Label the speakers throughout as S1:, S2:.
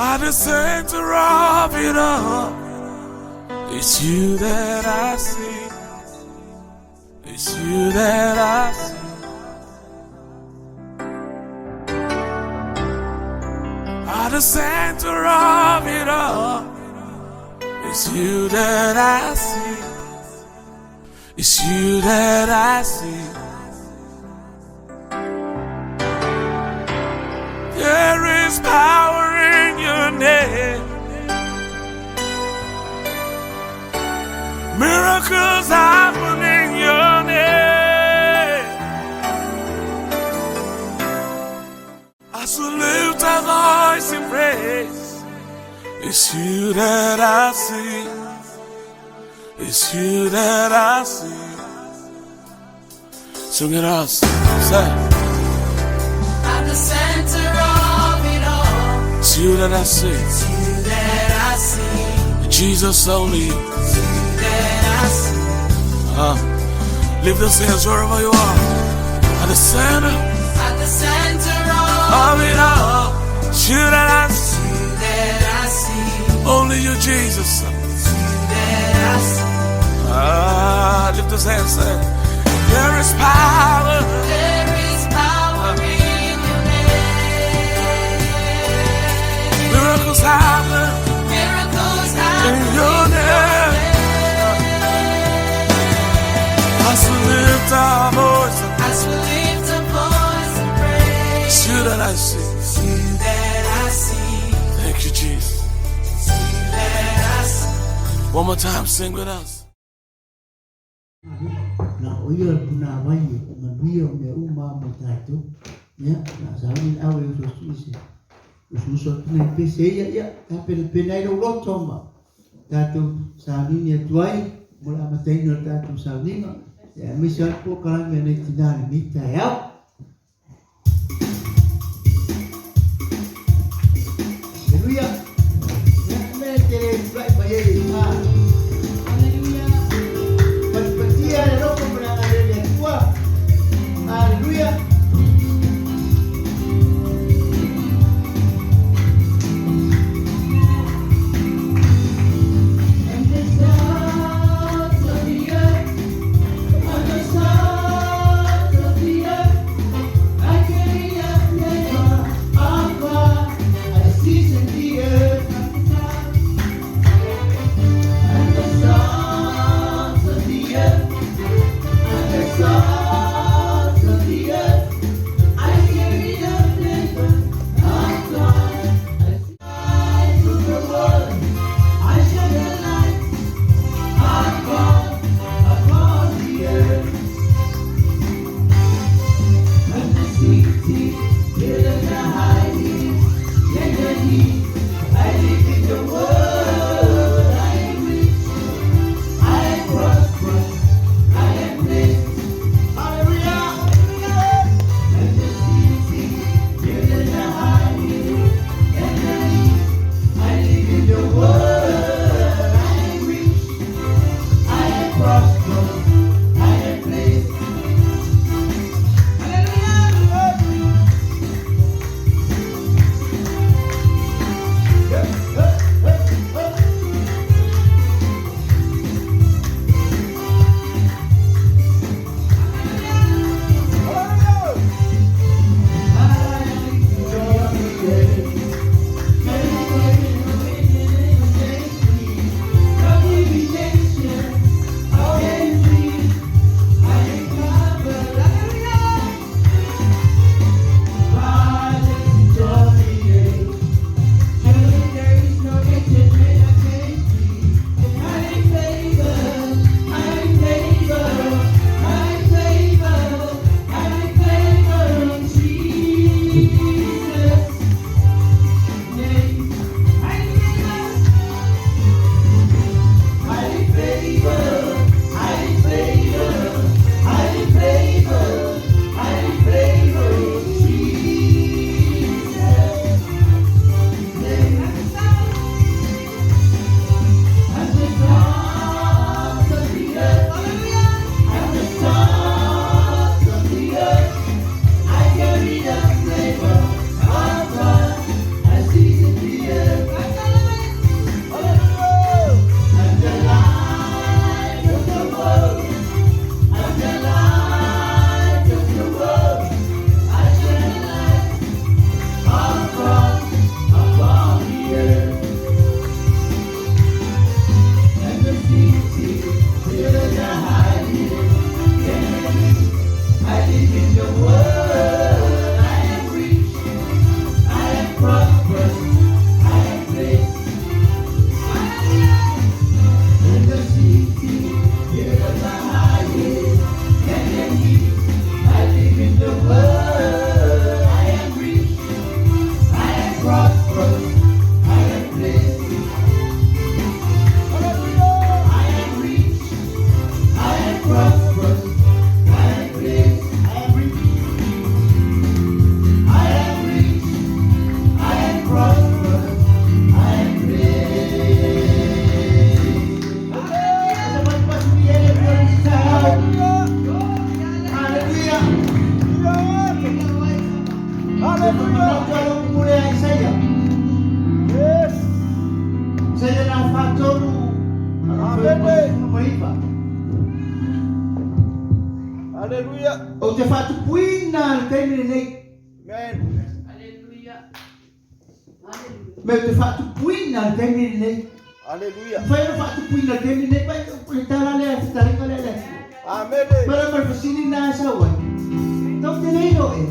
S1: At the center of it all, it's you that I see. It's you that I see. At the center of it all, it's you that I see. It's you that I see. There is power in your name. Miracles happen in your name. As we lift our voice in praise, it's you that I see. It's you that I see. Sing it out. Say.
S2: At the center of it all,
S1: It's you that I see.
S2: It's you that I see.
S1: Jesus only.
S2: It's you that I see.
S1: Lift those hands wherever you are. At the center.
S2: At the center
S1: of it all. It's you that I see.
S2: It's you that I see.
S1: Only you, Jesus.
S2: It's you that I see.
S1: Lift those hands. Say, there is power.
S2: There is power in your name.
S1: Miracles happen.
S2: Miracles happen
S1: in your name. As we lift our voice,
S2: as we lift our voice and pray,
S1: it's you that I see.
S2: It's you that I see.
S1: Thank you, Jesus.
S2: It's you that I see.
S1: One more time, sing with us.
S3: Na o ia le punāvai o manuia o mea uma mo tatou. Ia, na sauni le ave i uso se uso atu nei pese ia, ia, tapenapena ai lou loto ma tatou sauniuni atu ai mo le amataina o le tatou sauniga. Ia, aemaise lava le polokalame a nai tinā i lenei taeao. Haleluia! Ia, le mea e te le tulai mai ai e ma.
S2: Haleluia!
S3: Patipatia le alofa ma le agalelei le Atua. Haleluia!
S2: And the salt of the earth, on the salt of the earth.
S3: Manatu ale upu lea Isaia.
S4: Yes.
S3: Isaia na 43
S4: Amen.
S3: 19.
S4: Hallelujah.
S3: Ou te faatupuina le taimi lenei.
S4: Amen.
S2: Hallelujah. Hallelujah.
S3: Me te faatupuina le taimi lenei.
S4: Hallelujah.
S3: Fai ona faatupuina le taimi lenei pai le tala lea fetalega lea le Atua.
S4: Amen.
S3: Mala ma le fesili na e sau ai. Tau te le iloa ea.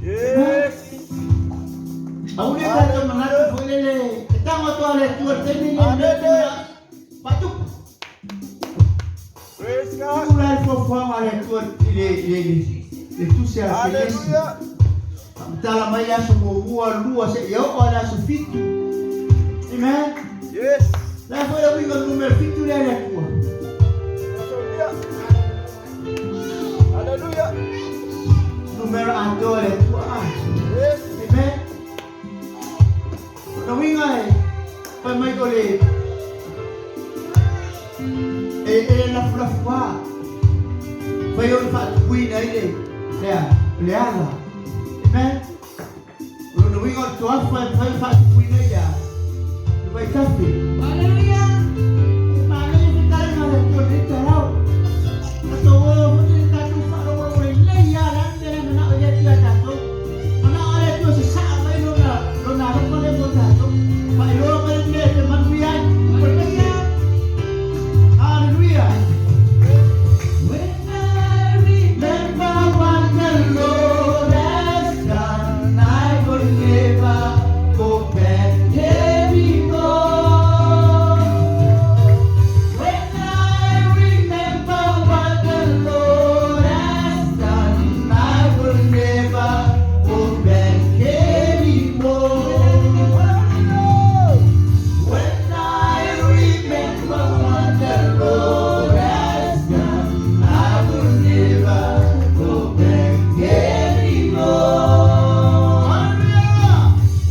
S4: Yes.
S3: Aua ne tatou manatu foi lele e tago atu lava le Atua i le taimi lenei mea
S4: Amen.
S3: te faatupu.
S4: Praise God.
S3: Tuu la le fuafuaga a le Atua i le i le le tusi a le Fenesi.
S4: Hallelujah.
S3: Faamatala mai le aso muamua, lua seia oo lava i le aso 7. Amen.
S4: Yes.
S3: O le a foi le uiga o le numera 7 lea a le Atua?
S4: Hallelujah. Hallelujah.
S3: Numera atoa le Atua. Ah.
S4: Yes.
S3: Amen. O na uiga e fai mai o le e e lafulafu a. Fai o le faatupuina ai le lea le ala. Amen. O lona uiga o le toafa e mafai ona faatupuina ai le a le vaitafe.
S2: Hallelujah.
S3: E manaia fetalega a le Atua i lenei taeao. Tatou o foi le tatou faalogologo lelei lava le a le mea le manao i le Atua ia tatou. Manao le Atua sasaa mai lona lona alofa lea mo tatou. Faailoa mai le mea e te manuia ai.
S2: Hallelujah.
S3: Hallelujah.
S2: When I
S3: Remember what the Lord has done, I will never go back anymore. When I remember what the Lord has done, I will never go back anymore. When I remember what the Lord has done, I will never go back anymore.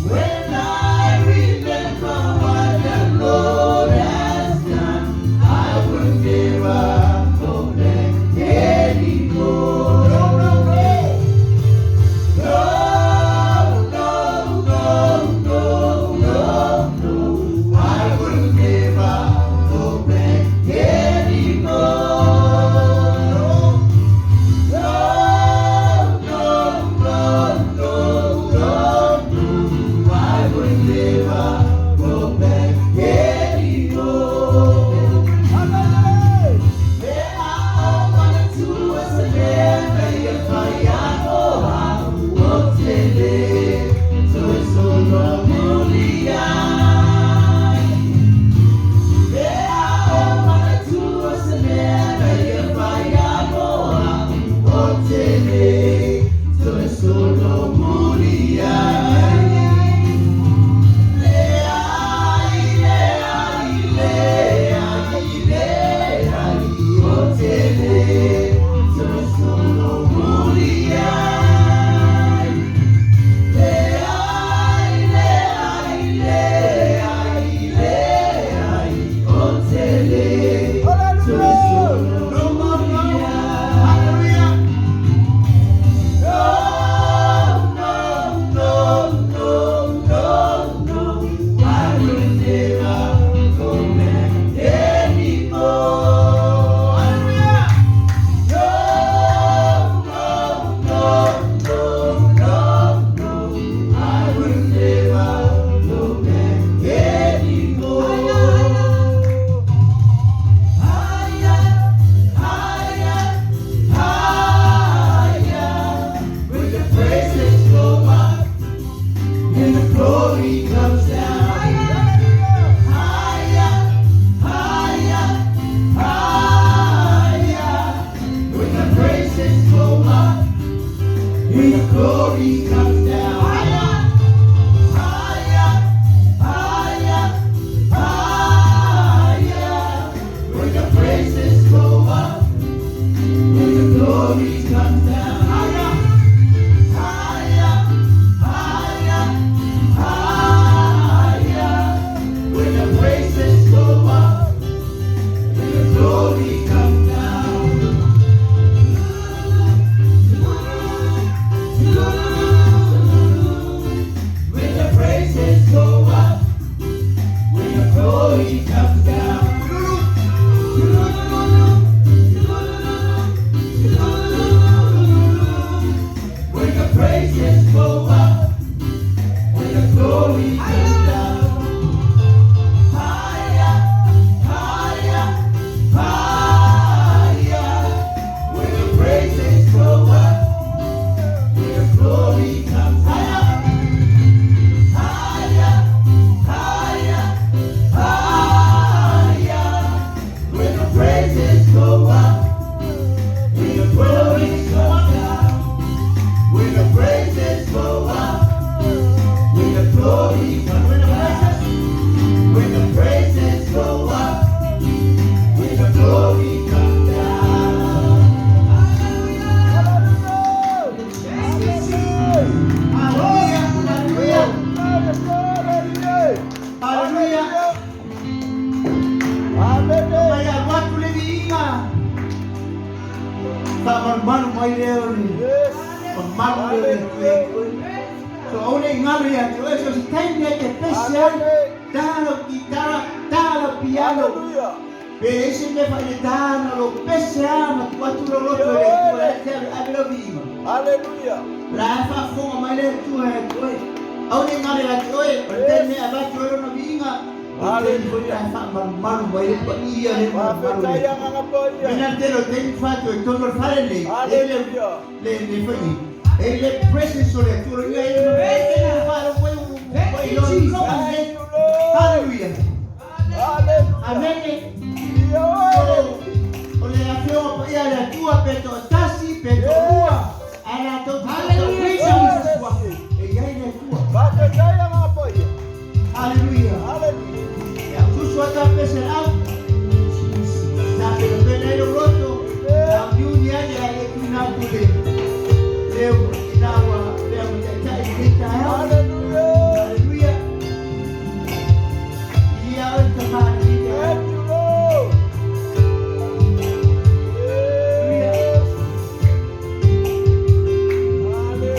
S3: When I remember what the Lord has done, I will never go back anymore. No, no, no. No, no, no, no, no, no. I will never go back anymore. No, no, no, no, no, no. I will never go back anymore.
S4: Hallelujah.
S3: No more, no. Hallelujah. No, no, no, no, no, no. I will never go back anymore. Hallelujah. No, no, no, no, no, no. I will never go back anymore. Higher, higher, higher. When the praises go up and the glory comes down. Higher, higher, higher. When the praises go up and the glory comes down. Higher, higher, higher, higher. When the praises go up and the glory comes down. Higher, higher, higher, higher. When the praises go up and the glory comes down. praises go up, when the glory comes down. Higher, higher, higher. When the praises go up, when the glory comes higher, higher, higher, higher. When the praises go up, when the glory comes down. When the praises go up, when the glory comes down. When the praises go up, when the glory comes down. Hallelujah, hallelujah, hallelujah. Mai a watu le viiga. Faamalumalu mai lea o le mamalu lea o le Atua. So aule i galu ia te oe, so se taimi e te pese ai, tā lau kitara, tā lau piano. Pe e leai se mea faaletā na lou pese lava ma tuu atu lou loto i le Atua e te ave lau viiga.
S4: Hallelujah.
S3: O la e faafofoga mai le Atua ia te oe. Aua ne i galo ia te oe, o le taimi e avatu ai lona viiga, o le taimi foi lea e faamalumalu mai ai le paia lea ma le mamalu o le Atua. Mena le tele o taimi faatu i totonu o le fale lenei, e i ai le, le, le foi nei, e i ai le presence o le Atua, ia e le faalogo ai ua iloa loa lelei. Hallelujah. Amene. O le Afioga Paia a le Atua pe toatasi pe toalua, ae latou te faatauina i se suafa e i ai le Atua. Haleluia. Ia ususu atu a pese lau, sa penapena ai lou loto, a o niuni ane a le tuuina atu le leo ina ua avea ma taitai i lenei taeao. Haleluia. Viia oe le Tama i lenei taeao. Haleluia.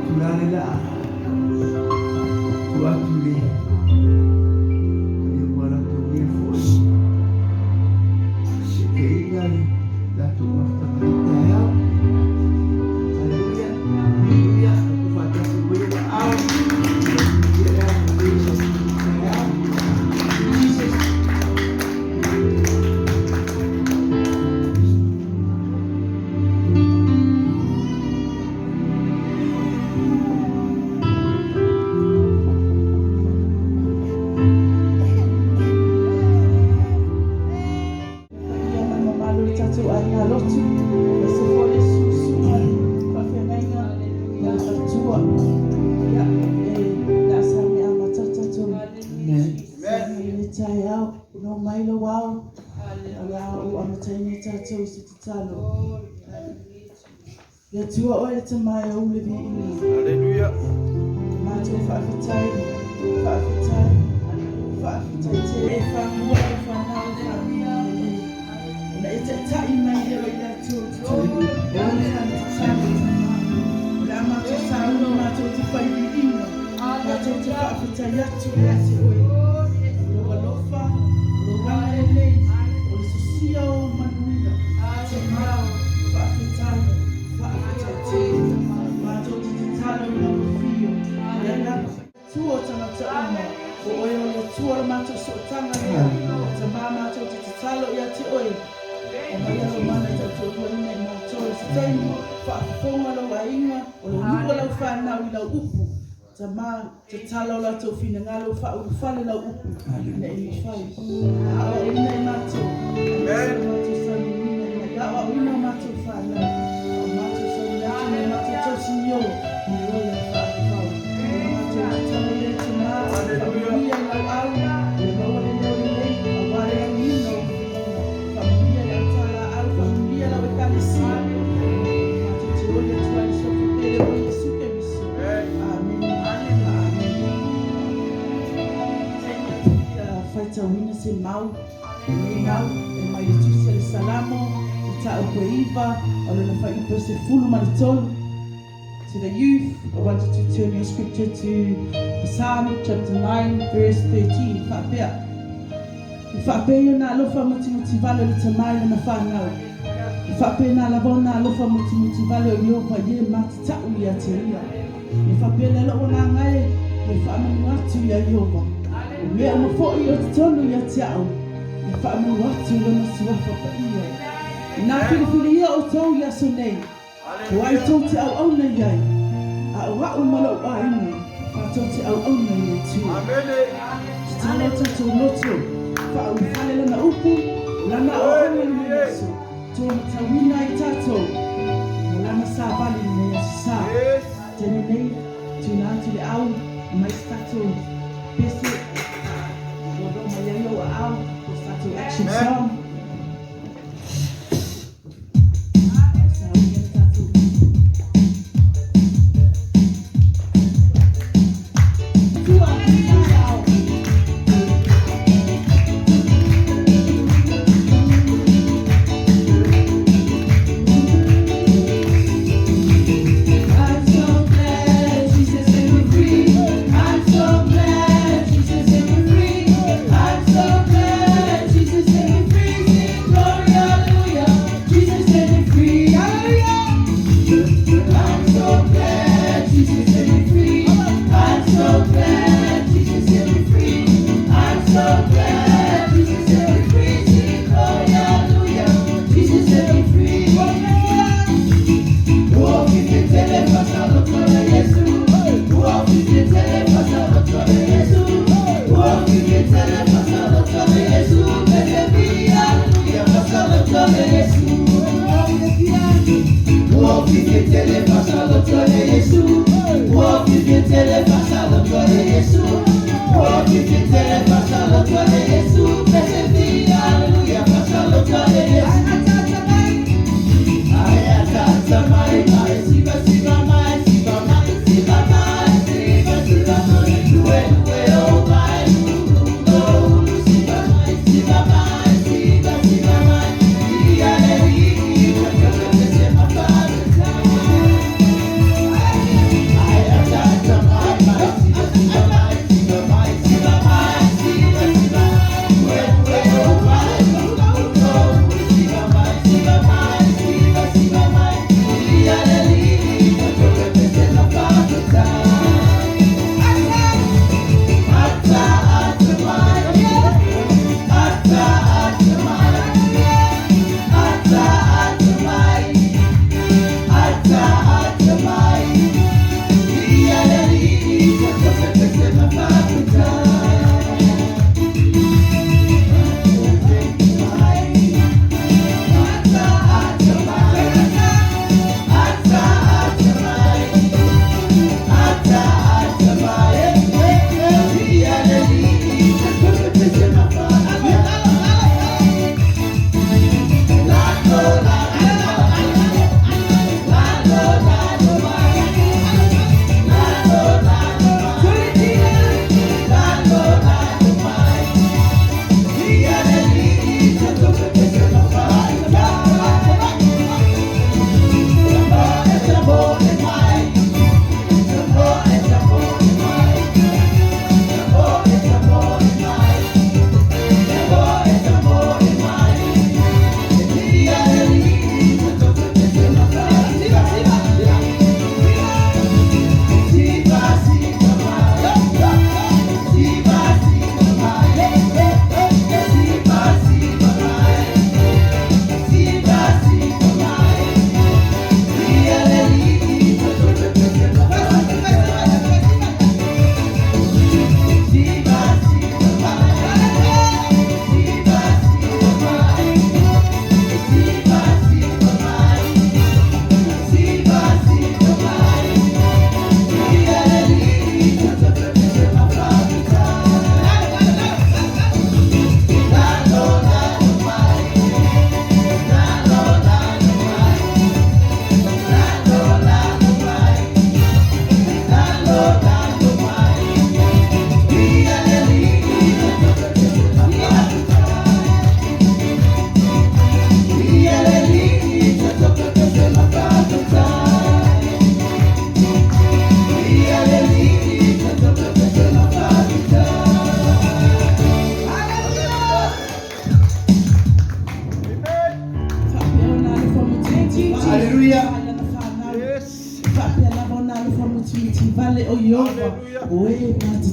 S3: Tulaga le a tuu atu i le ua latou foi sekeina le tatou mafutaga i taeao. Haleluia, haleluia. Tatou faatasi mai ua ao. Ia le agalelei sa taeao. Jesus.
S2: Paia ma le mamalu o le tatou aiga lotu, aemaise foi le susuga i faafeagaiga ma le faletua. Ia, e le a sauni amata le tatou
S3: Amen.
S2: sauni i le taeao. Ono mai lou ao, o le a ou amataina tatou i se tatalo. Le Atua oe le Tama e ou le viiga.
S4: Hallelujah.
S2: Matou faafetai, faafetai, faafetai tele e fagua e fanau faamanuia. Ona e taitai mai lea i le Atua o totonu, o le faletatalo Tama. O le a matou sauni, matou te fai viiga, matou te faafetai atu ia te oe. O lou alofa, o lou agalelei, o le sosia o manuia. Tama, faafetai, faafetai tele. Matou te tatalo i lau afio, le agaga Atua o tagata uma, o oe o le Atua o le matou sootaga lea. Tama matou te tatalo ia te oe. O mai alo mana i tautuatuaina i matou i se taimi, faafofoga lou aiga, o lou nuu o lau fanau i lau upu. Tama, tatalo latou finagalo, faaulufale lau upu, ina ia mafai. Aoaoina i matou, aemaise o matou sauniuniga ina ia aoaoina o matou fanau. A o matou sauni atu ma matou tausinio, i oe le faafau. O le matou tatalo lea Tama, faamanuia i lau au, ia maua le leo lelei, aua le lagiina o viiga. Faamanuia i le autalaau, faamanuia lau ekalesia. Matou te oli atu ai i le suafa pele o Iesu Keriso. Amene. Amene. Taimi ou te fia faitauina se mau, lenei mau e mai le Tusi a le Salamo, mataupu e 9, o lona fuaiupu e 13. To the youth, I want you to turn your scripture to Psalm chapter 9, verse 13. Faapea. E faapea i ona alofa mutimutivale o le Tama i lana fanau. E faapena lava ona alofa mutimutivale o Ieova i e matatau ia te ia. E faapea le lou agaga e, e faamanu atu ia Ieova. O mea uma foi o totonu ia te au, e faamanu atu i lona suafa paia. Inā filifilia outou i aso nei, o ai tou te auauna i ai, a o a'u ma lo'u aiga, matou te auauna i le Atua. Tatalo tatou loto, faaulufale lana upu, o lana aoaoga i lenei aso, tuamatauina ai tatou, ma lana savali i lenei aso sa. Taimi nei, tuuina atu le au, aumai se tatou pese, loaloa mai ai ou aao, po o se tatou action song. Sauni ai tatou. Tua, taeao.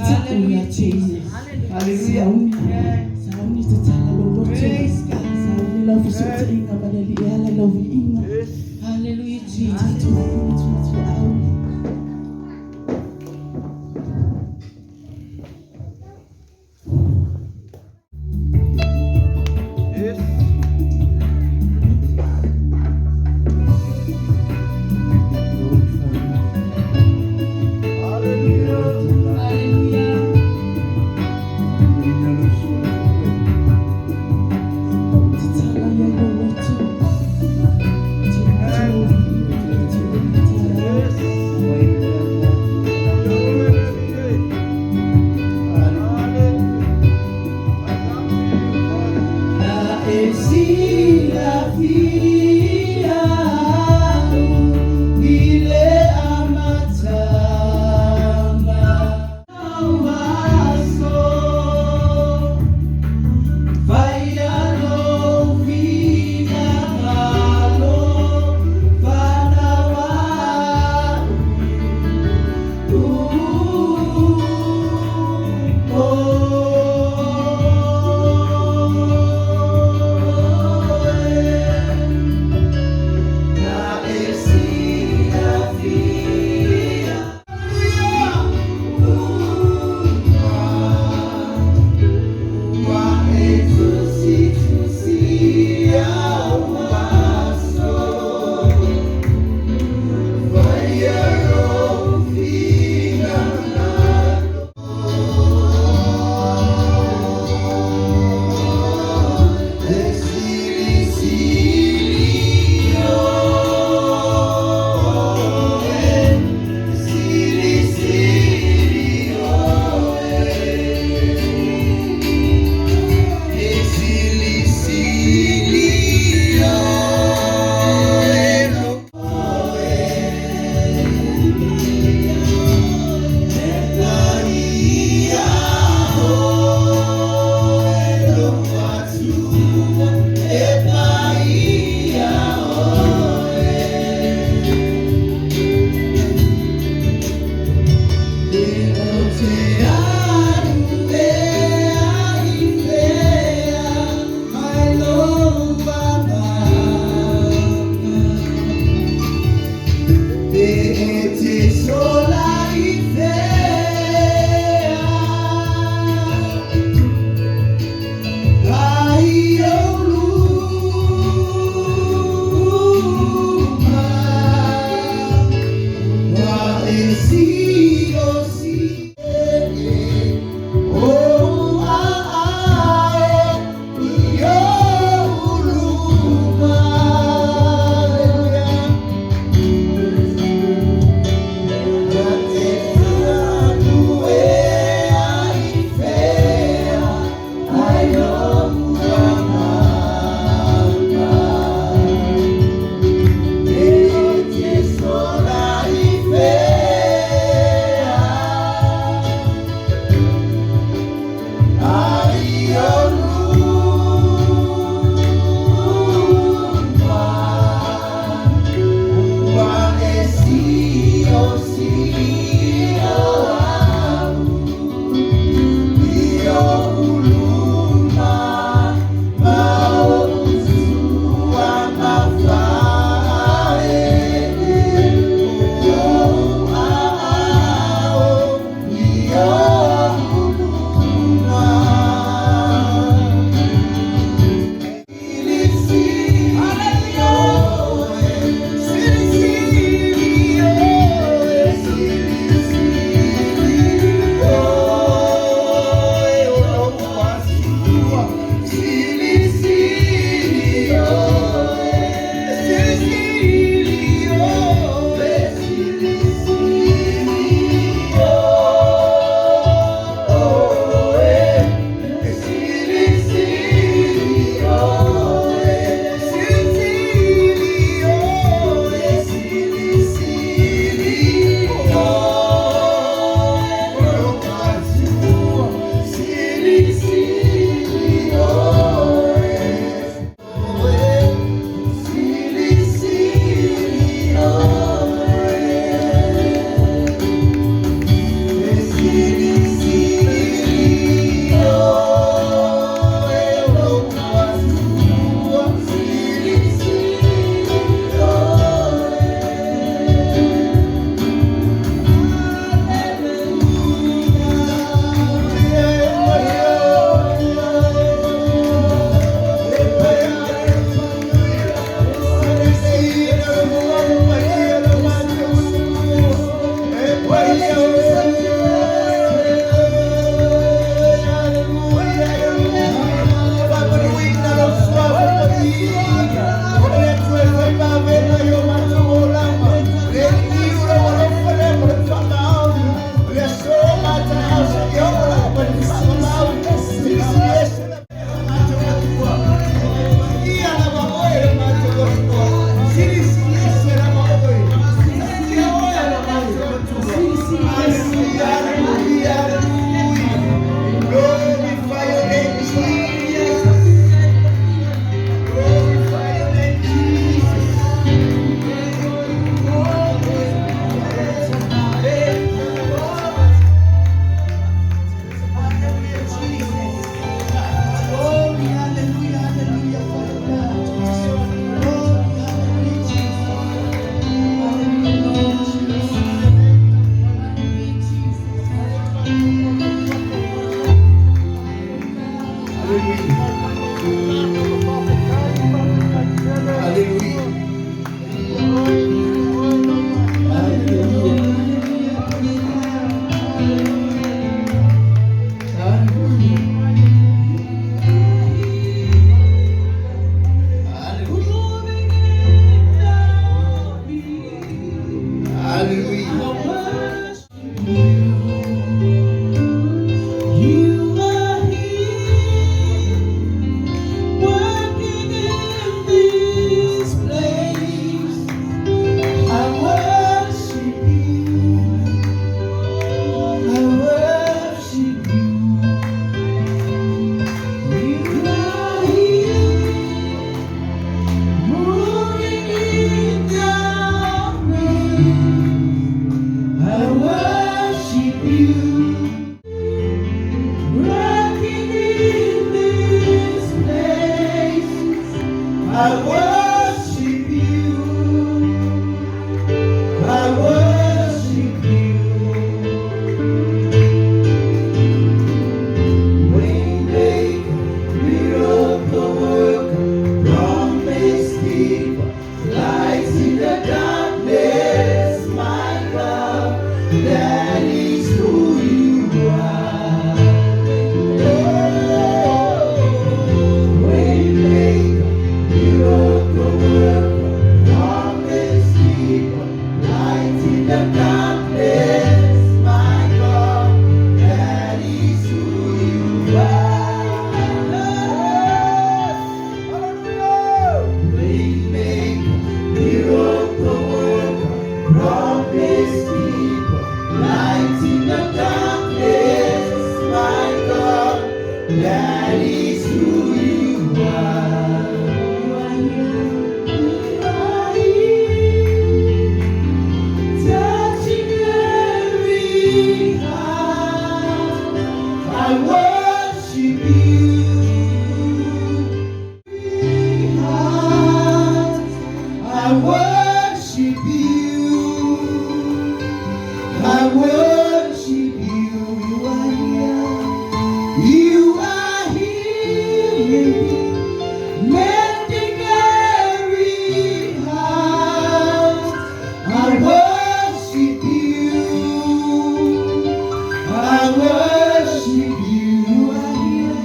S2: Hallelujah, Jesus.
S4: Yes. Hallelujah.
S2: Tatala ia lou loto.
S3: Hallelujah.
S2: You are here, working in this place. I worship you. I worship you. You are here, moving in the midst. I worship you. Working in this place, I worship you. I worship you. Waymaker, miracle worker, promise keeper, light in the darkness, my God, that is who you are. Waymaker, miracle worker, promise keeper, light in the darkness, my God, that is who you are. Waymaker, miracle worker, promise keeper, light in the darkness, my God, that is who you are. You are here, touching every heart. I worship you. Heart, I worship you. I worship you. You are here. You are healing, mending every heart. I worship you. I worship you. You are here.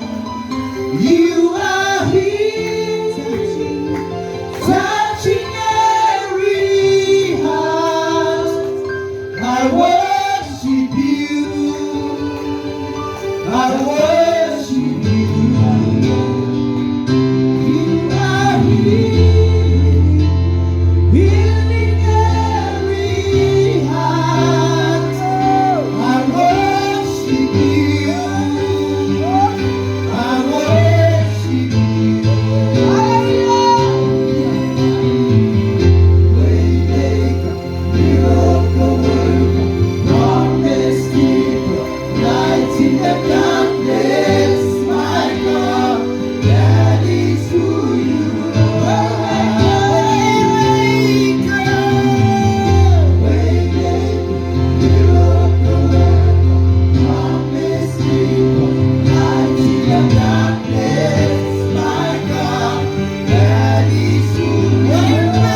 S2: You are here, touching, touching every heart. I worship you. I worship you. You are here, healing every heart. I worship you. I worship you. Waymaker, miracle worker, promise keeper, light in the darkness, my God, that is who you are. Waymaker, waymaker, miracle worker, promise keeper, light in the darkness, my God, that is who you are.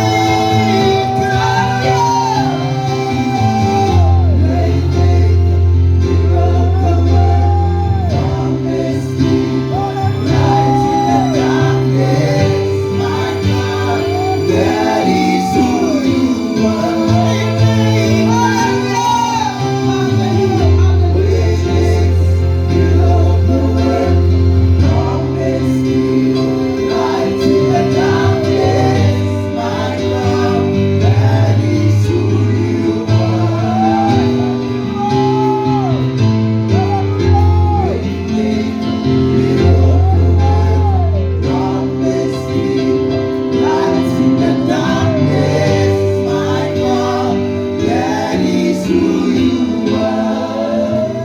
S2: Waymaker, miracle worker, promise keeper, light in the darkness, my God, that is who you are. Miracle worker, promise keeper, light in the darkness, my God, that is who you are. Promise keeper, light in the darkness, my God, that is who you are.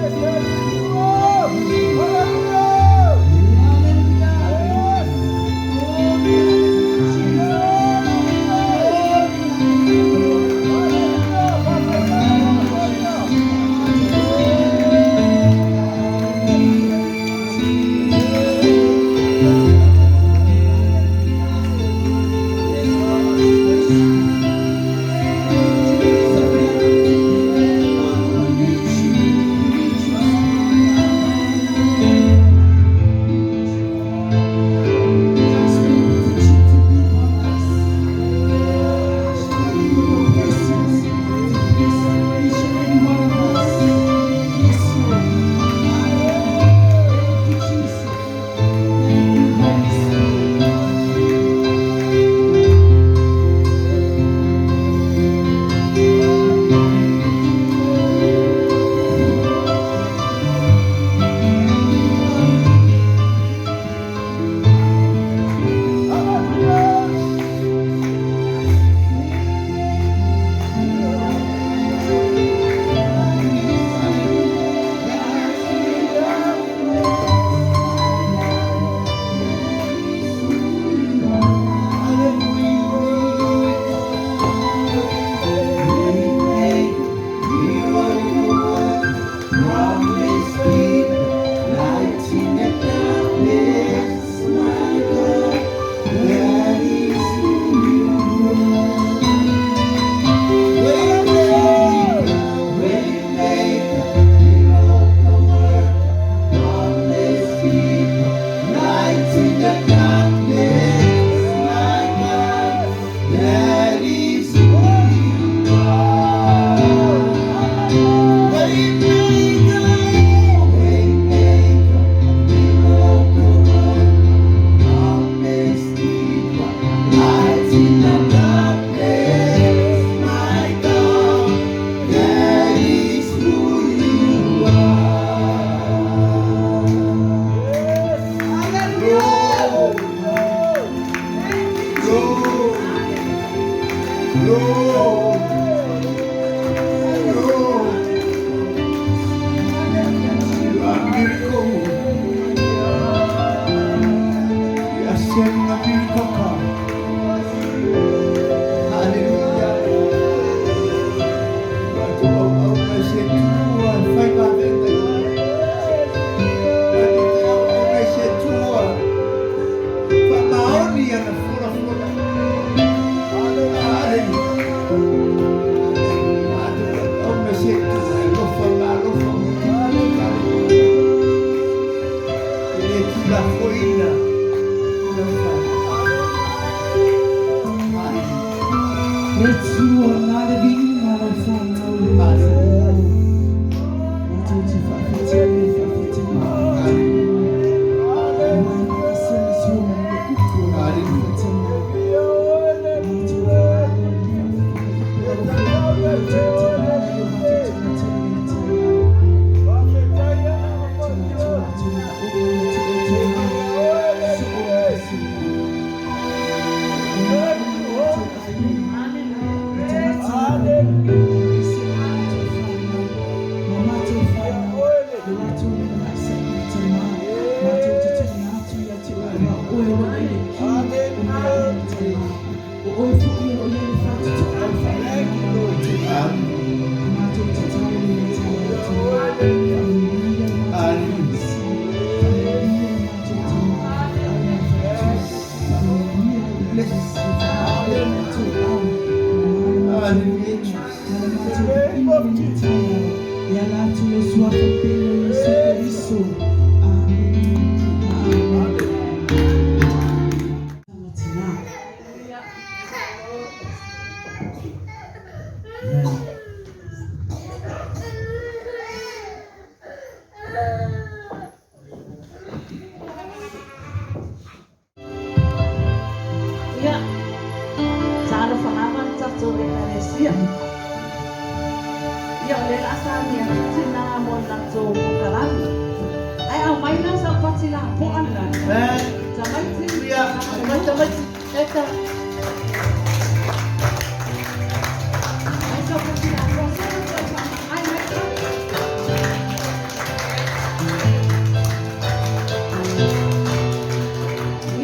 S2: lenei taeao e ala atu i lou Suafa pele o Iesu Keriso. Amene. Amene. Tina.
S5: Ia, talofa lava le tatou Ekalesia. Ia, o lea o le a sauni atu tina mo le latou polokalame. Ae aumai la sau pati lapoa lena. Tamaiti. Ai sau pati lapoa se i toe faamagai mai ka.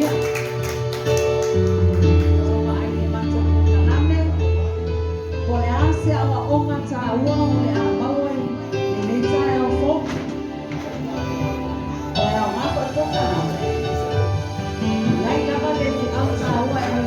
S5: Ia, ua vaai i le matou polokalame. Po o le a se aoaoga taua o le a maua i lenei taeao fou. O le aoga foi polokalame, e i ai lava le feau taua e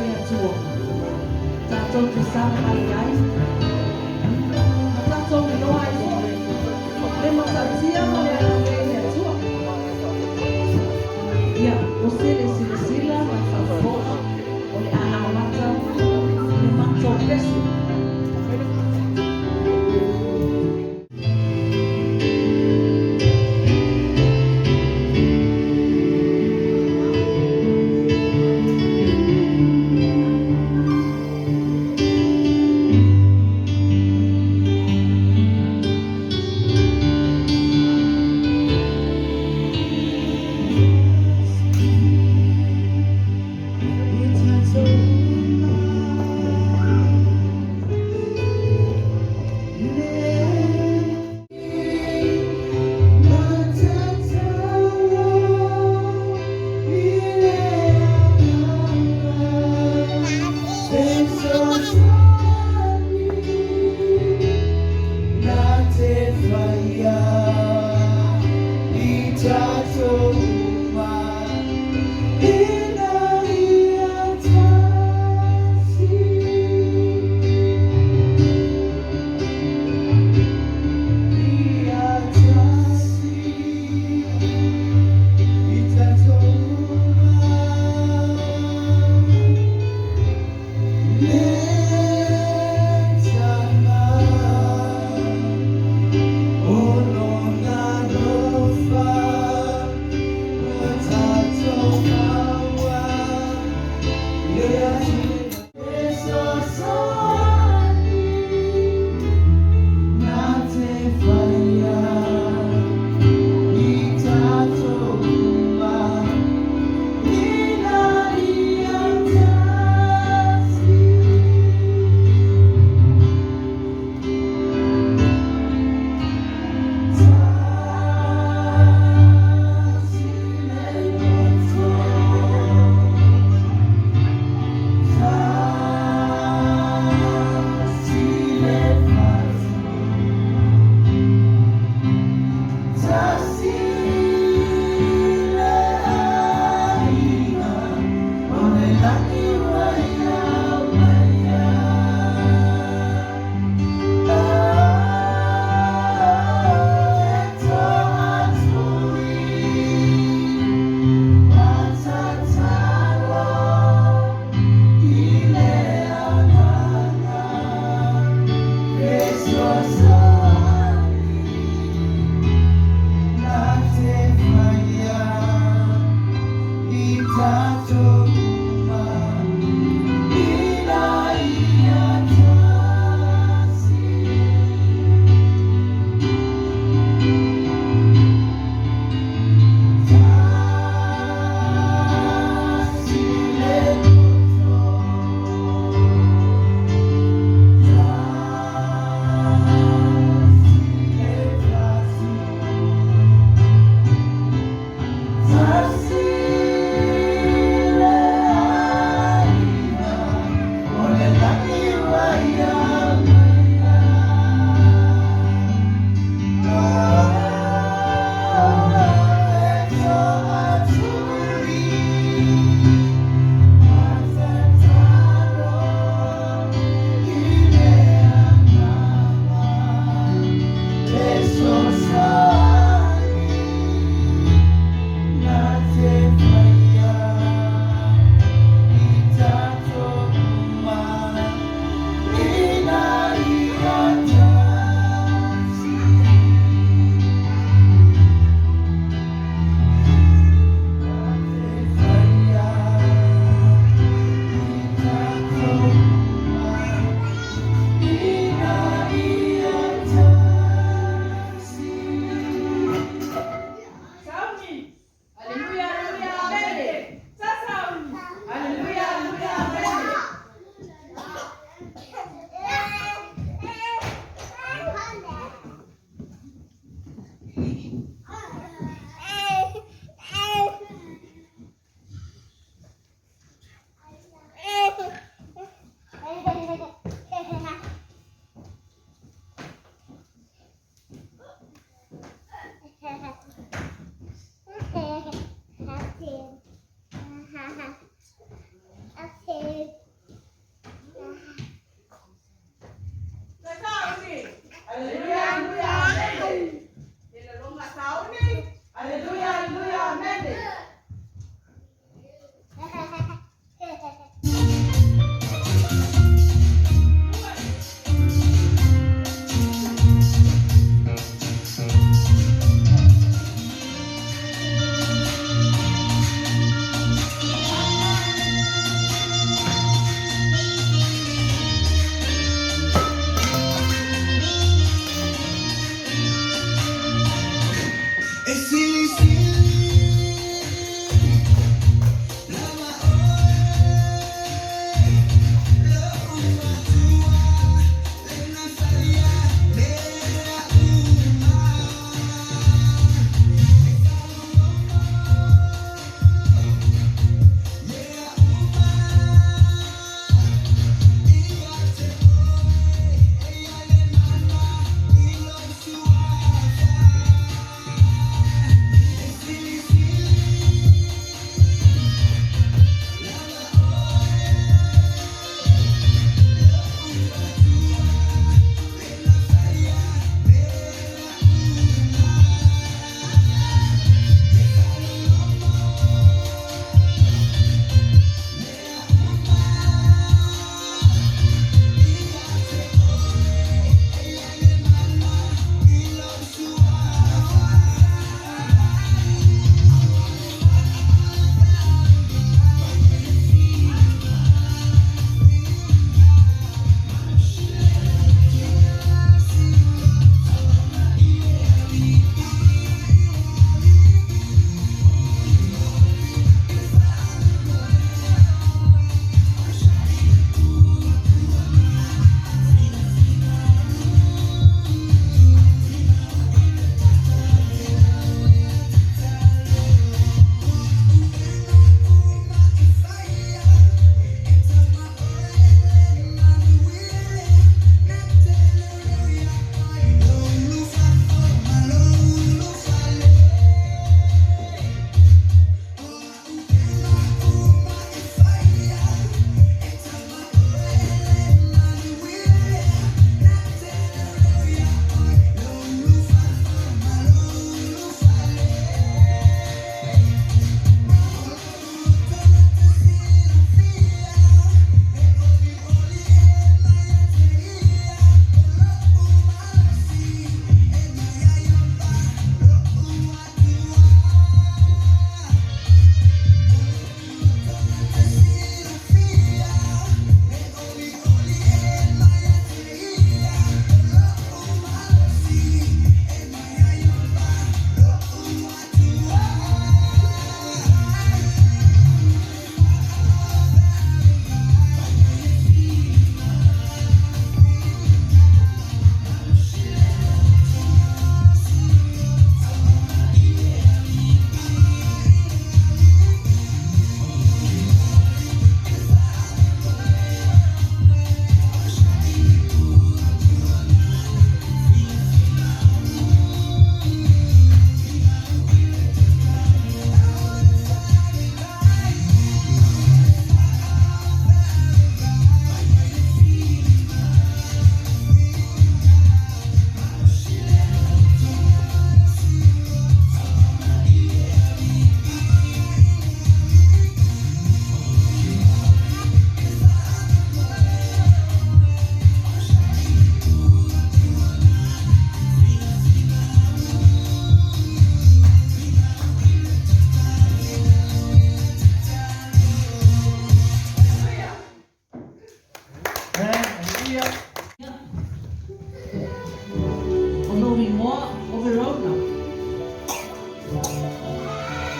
S5: lou igoa o Verona.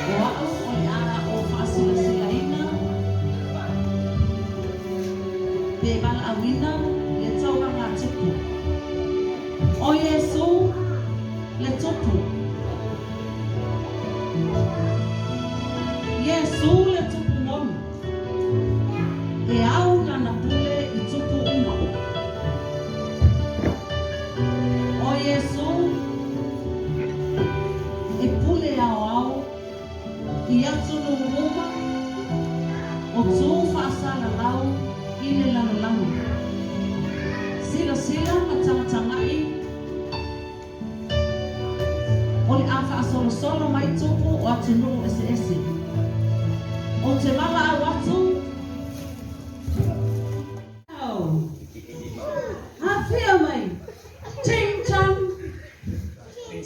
S5: O a'u o le a ou fa'asilasilaina pe vala'auina le taulagatupu. O Iesū le Tupu. Iesū le Tupu moni. E au Lana pule i tupu uma. O Iesū e pule aoao i atunuu uma o tu faasalalau i le lalolagi. Silasila ma tagatagai o le a faasolosolo mai tupu o atunuu eseese. Ou te valaau atu. Afio mai. Ching chang.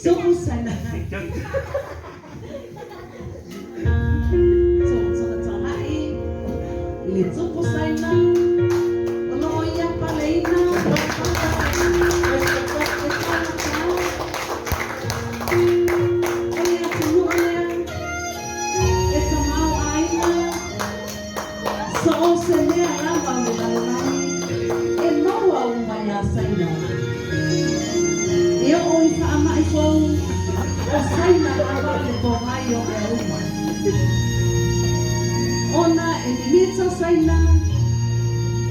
S5: Tupu Saina. Tagatagai i le tupu Saina o lo o ia paleina e taugata o le atunuu lea e tamaoaiga so o se mea lava o le lalolagi e maua uma iā Saina. E oo i faamai fou o Saina lava le togai o mea uma. Ona e mimita Saina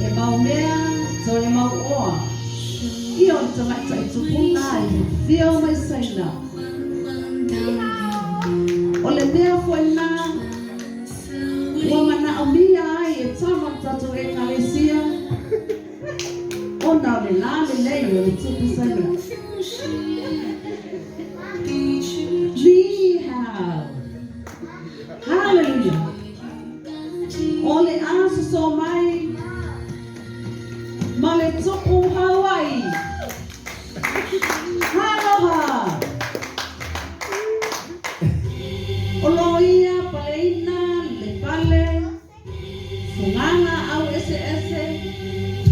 S5: e mau mea toe mauoa. Ia o le tamaitai tupuna i afio mai Saina. O le mea foi lena ua manaomia ai e tama le tatou Ekalesia ona o le lalelei o le tupu Saina. Ni hao. Hallelujah. O le a sosoo mai ma le tupu Hawaii. Aloha. O lo o ia paleina le pale fugaga au eseese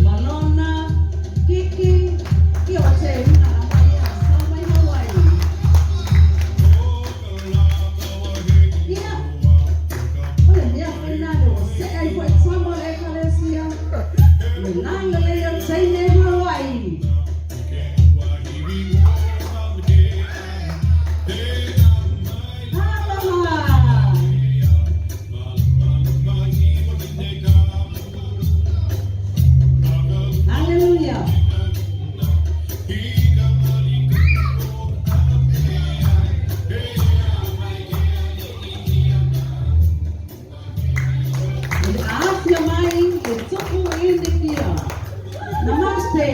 S5: ma lona kiki ia o teuga lava ia sau mai Hawaii. Ia, o le mea foi lena le ua see ai foi tama o le Ekalesia le lalelei o teine Hawaii. Aloha. Hallelujah. O le afio mai le tupu Initia. Namaste.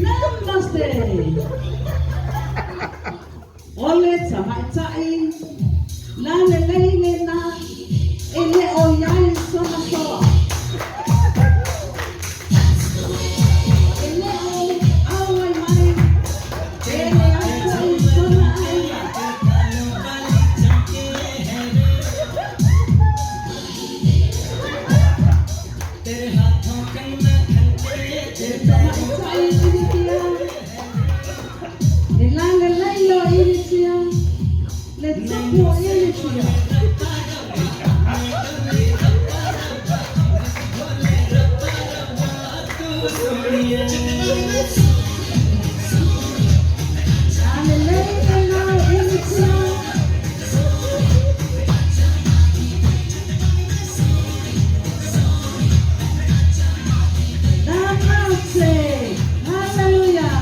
S5: Namaste. O le tamaitai lalelei lena e le o i ai sona soa. E le o auai mai pe leai foi sona aiga. Le tamaitai Initia, le lalelei o Initia, le tupu o Initia. Lalelei lena o Initia. Namaste. Hallelujah.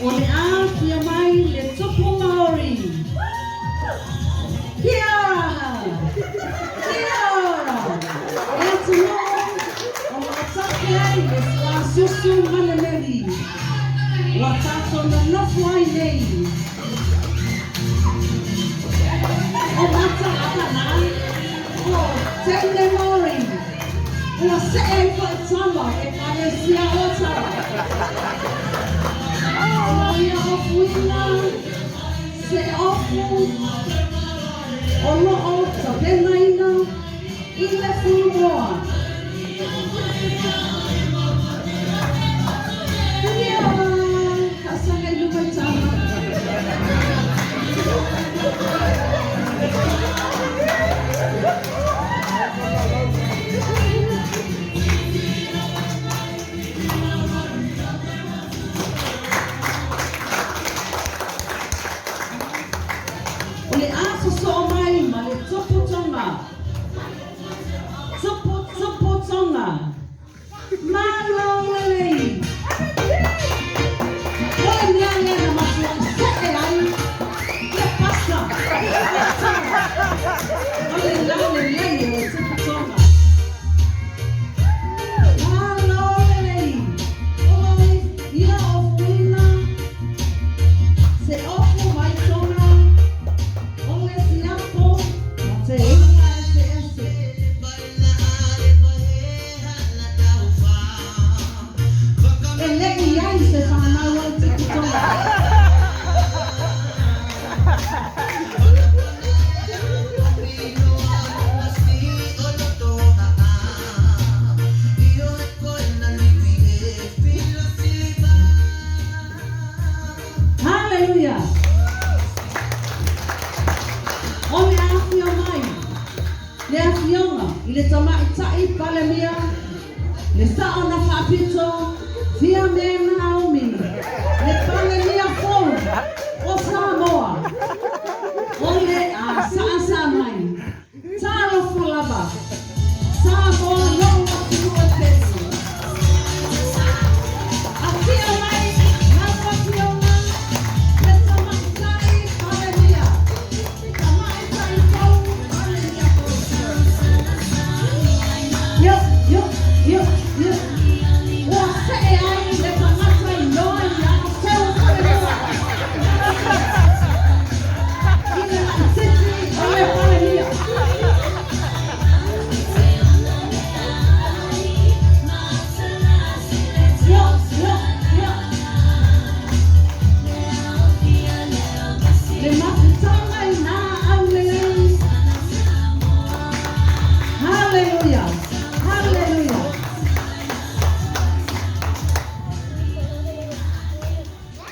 S5: O le afio mai le tupu Maori. Kia ora! Kia ora! E atunuu o lo o take ai le suasiusiu ma le meli. Ua tatou nonofo ai nei. O mataaga na o teine Maori. Ua see ai foi tama o Ekalesia o Otawa. O ia ofuina se ofu o lo o tapenaina i le fulumoa. Palemia, le sao na faapito, Fiame Naomi, le Palemia fou o Samoa, o le a saasaa mai. Talofa lava, Samoa lou atunuu e pele. Afio mai lau Afioga le Tamaitai Palemia, Tamaitai fou, Palemia fou. Io, io, io, io. Ua see ai le tagata iloa ia te o Palemia. I le laititi o le Palemia. Io, io, io. Le mafutaga i nā aulelei. Hallelujah. Hallelujah.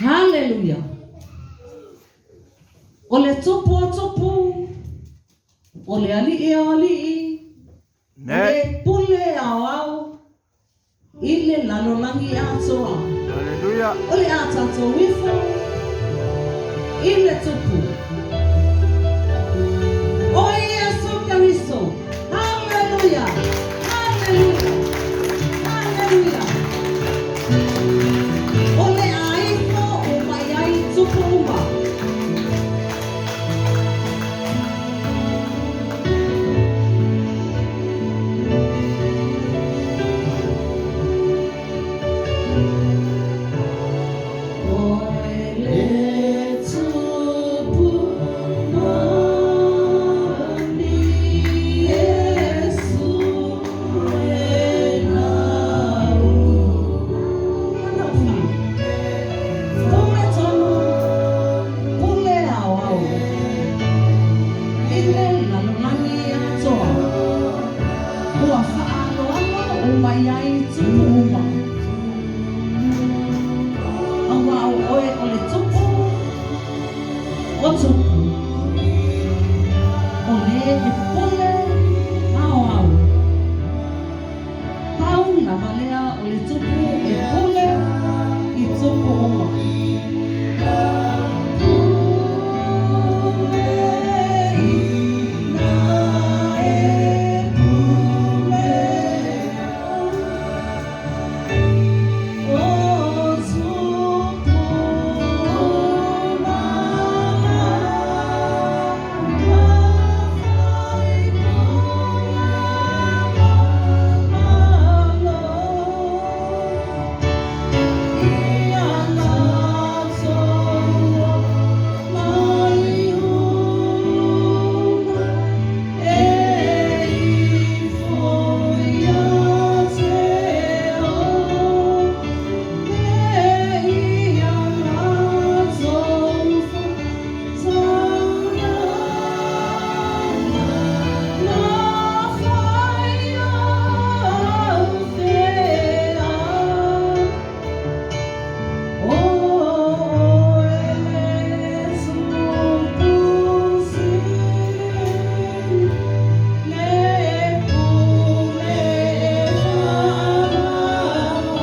S5: Hallelujah. O le tupu o tupu, o le alii o alii, o le pule aoao, i le lalolagi atoa.
S4: Hallelujah.
S5: O le a tatou ifo i le tupu. O Iesu Keriso. Hallelujah. Hallelujah. Hallelujah. O le a ifo o mai ai tupu uma. Oe le tupu moni Iesu e nau. Pule tonu, pule aoao, i le lalolagi atoa. Ua faaaloalo uma i ai tupu uma. Auā o oe o le tupu, o tupu. O le e pule aoao. Pau lava lea o le tupu e pule i tupu uma. Pule ina e pule o tupu mana mafai malo ia tatou mai uma e ifo ia te oe e ia latou futaga mafai au fea O oe le tupu sili le pule faamama.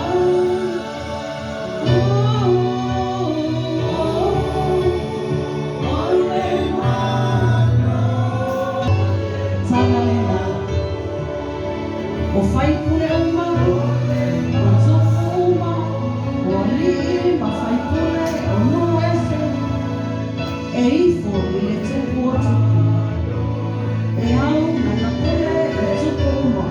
S5: O le mana. Tagalena, o faipule uma, o tupu uma, o alii ma faipule o nuu ese, e ifo i le tupu o tupu. E au lana pule i tupu uma.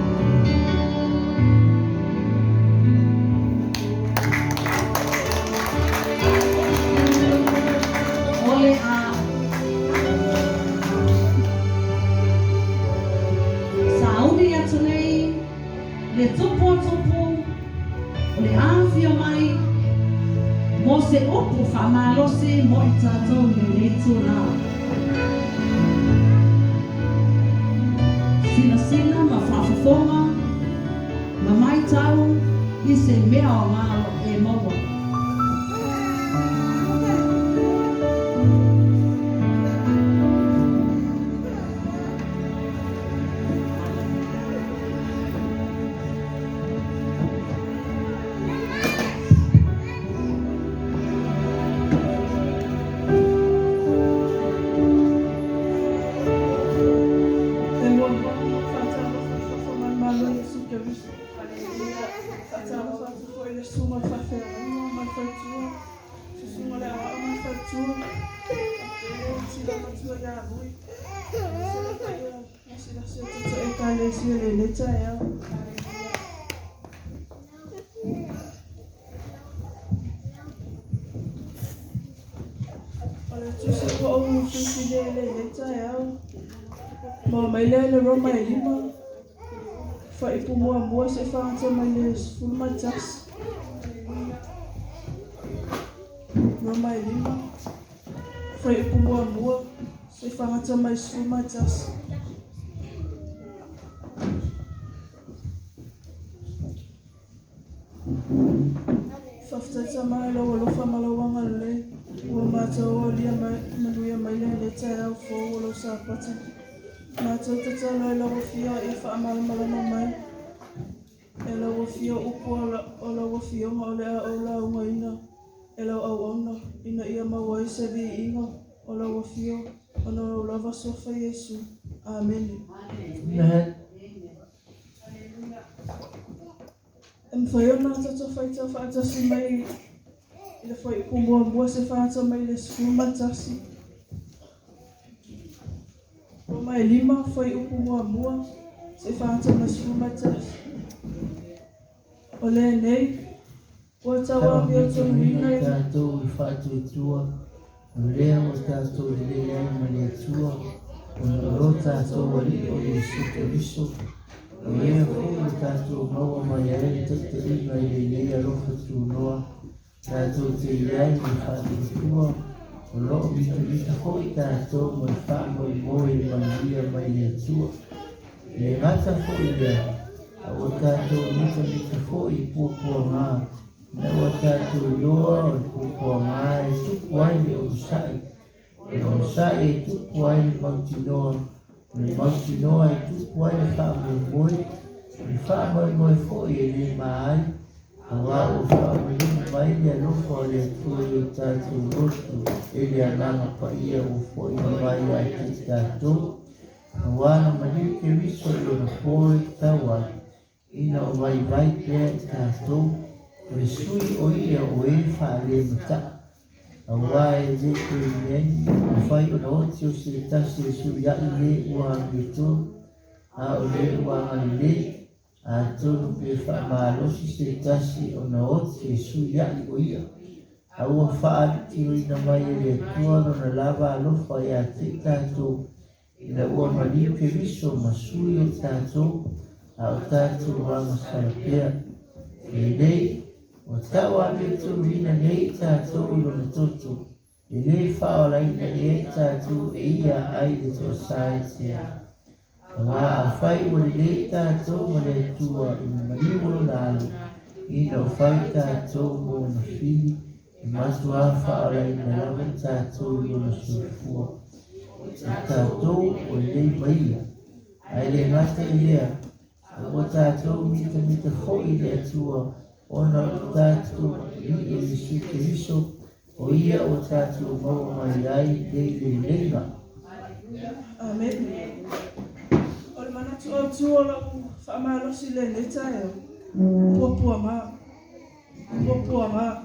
S5: O le a sauni atu nei, le tupu o tupu, o le afio mai, mo se upu faamalosi mo i tatou i lenei itulā. Silasila ma faafofoga, ma matau i se mea o galo e maua.
S2: Keriso. Aleluia. Faatalofa atu foi i le susuga i le faafeagaiga ma le faletua, susuga i le aoao ma le faletua, faapea le tila matua ia Rui, aemaise le paia lasilasi o tatou Ekalesia i lenei taeao. Aleluia. O le tusi ua ou filifilia i lenei taeao, maua mai lea i le Roma e 5, Fuaiupu muamua seia fagata mai le 11. Roma e 5, fuaiupu muamua seia fagata mai le 11. Faafetai Tama i lou alofa ma lou agalelei ua matou aulia manuia mai lenei taeao fou o lou Sapati. Matou tatalo i lau Afio ia faamalamalama mai e lau Afio upu o lau Afioga o le a ou laugaina e lau auauna ina ia maua ai se viiga o lau Afio ona o lou lava Suafa Iesu. Amene.
S3: Amen.
S2: E mafai ona tatou faitau faatasi mai i le fuaiupu muamua se fagata mai le 11. Roma e 5, fuaiupu muamua se fagata mai le 11. O lenei ua tauamiotonuina
S3: i tatou i faatuatua, o lea ua tatou lelei ai ma le Atua, ona o lo tatou Alii o Iesu Keriso, o Ia foi ua tatou maua mai ai le taitaiga i lenei alofa tunoa, tatou te i ai ma le faatuatua, o lo o mitamita foi tatou ma le faamoemoe i le manuia mai le Atua. E le gata foi i lea, a ua tatou mitamita foi i puapuaga, ina ua tatou iloa o le puapuaga e tupu ai le onosai, o le onosai e tupu ai le mautinoa, o le mautinoa e tupu ai le faamoemoe, o le faamoemoe foi e le ma ai, aua ua faamalulu mai le alofa o le Atua i o tatou loto e le Agaga Paia ua foaiina mai ia te tatou, aua na maliu Keriso i lona po e tatau ai, ina o vaivai pea i tatou, o le sui o ia o e faalemataʻa, aua e lē toe mea mafai ona oti o se tasi e suiaʻi lē ua amiotonu, a o lē ua agalelei, atonu pe faamalosi se tasi ona oti e suiaʻi o ia. A ua faaalitilina mai e le Atua lona lava alofa iā te i tatou, ina ua maliu Keriso ma sui o tatou, a o tatou agasala pea. Penei, ua tauamiotoluina nei i tatou i lona toto, e lē faaolaina ea i tatou e ia ai le toasā i tea. Aua afai ua lelei tatou ma le Atua i le maliu o lona Alo, ina o fai tatou ma ona fili, e matuā faaolaina lava i tatou i lona soifua. O tatou ua lelei ma ia, ae le gata i lea, a ua tatou mitamita foi i le Atua ona o le tatou Alii o Iesu Keriso, o ia ua tatou maua mai ai nei leleiga.
S2: Amene. O le manatu autu o lau faamalosi i lenei taeao, puapuaga, puapuaga.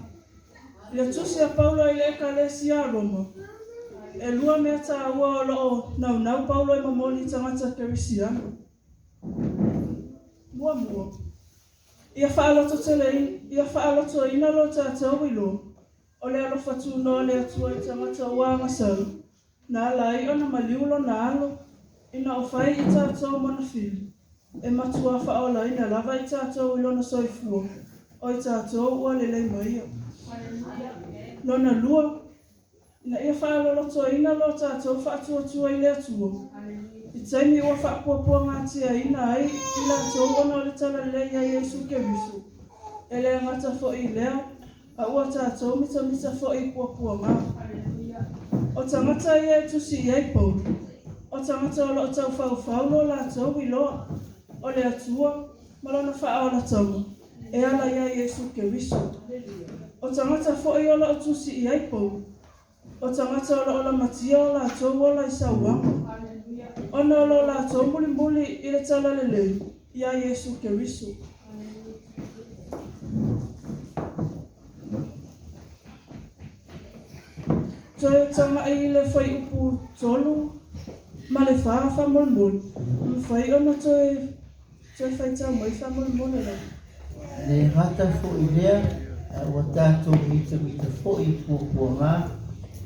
S2: I le tusi a Paulo i le Ekalesia a Roma, e lua mea taua o lo o naunau Paulo e momoli i tagata kerisiano. Muamua, ia ia faalototeleina lo tatou iloa o le alofa tunoa o le Atua i tagata ua agasala, na ala ai ona maliu lona Alo, ina o fai i tatou ma ona fili, e matuā faaolaina lava i tatou i lona soifua, o i tatou ua lelei ma ia. Lona lua, ina ia faalolotoina lo tatou faatuatua i le Atua, i taimi ua faapuapuagatiaina ai i latou ona o le talalelei ia Iesu Keriso, e le gata foi i lea, a ua tatou mitamita foi i puapuaga. O tagata ia e tusi i ai Paulo, o tagata o lo o taufaufau lo latou iloa o le Atua ma lona faaolatanga e ala ia Iesu Keriso. O tagata foi o lo o tusi i ai Paulo, o tagata o lo o lamatia o latou ola i sauaga, ona o lo latou mulimuli i le talalelei. Iā Iesū Keriso. Toe taga'i i le fuaiupu 3 ma le 4 faamolemole, mafai ona toe toe faitau mai faamolemole lava.
S3: E le gata foi lea, ae ua tatou mitamita foi i puapuaga,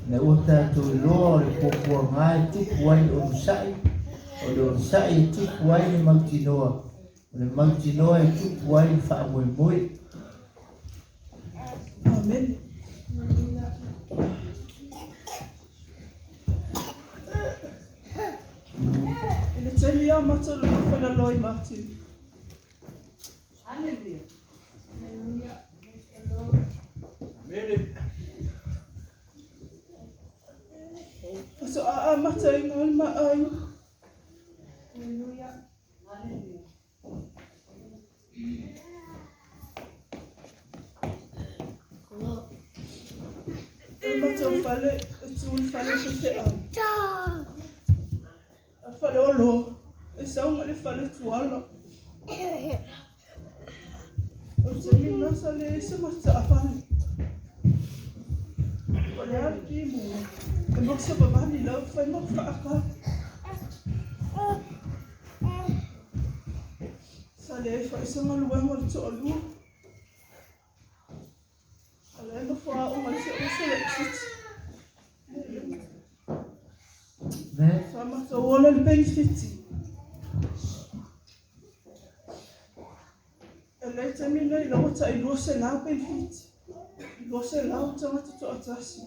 S3: ina ua tatou iloa o le puapuaga e tupu ai le onosai, o le onosai e tupu ai le mautinoa, o le mautinoa e tupu ai le faamoemoe.
S2: Amene. I le taimi a matou nonofo i lalo i Matiu.
S5: Hallelujah.
S2: Faatoa amata i le maai. E matou fale, e tu i le fale faifeau. A fale oloa, e sau ma le fale tuala. O le taimi lena sa leai se matou taavale. O le a le timuga, e mausavavali lau fai ma faaka. Sa leai foi se galuega o le toalua. O lea e nofo aoga ai si ou uso laitiiti. Sa matou ola i le penefiti. E le taimi lenei la ua tai 200 penefiti. 200 tagata toatasi.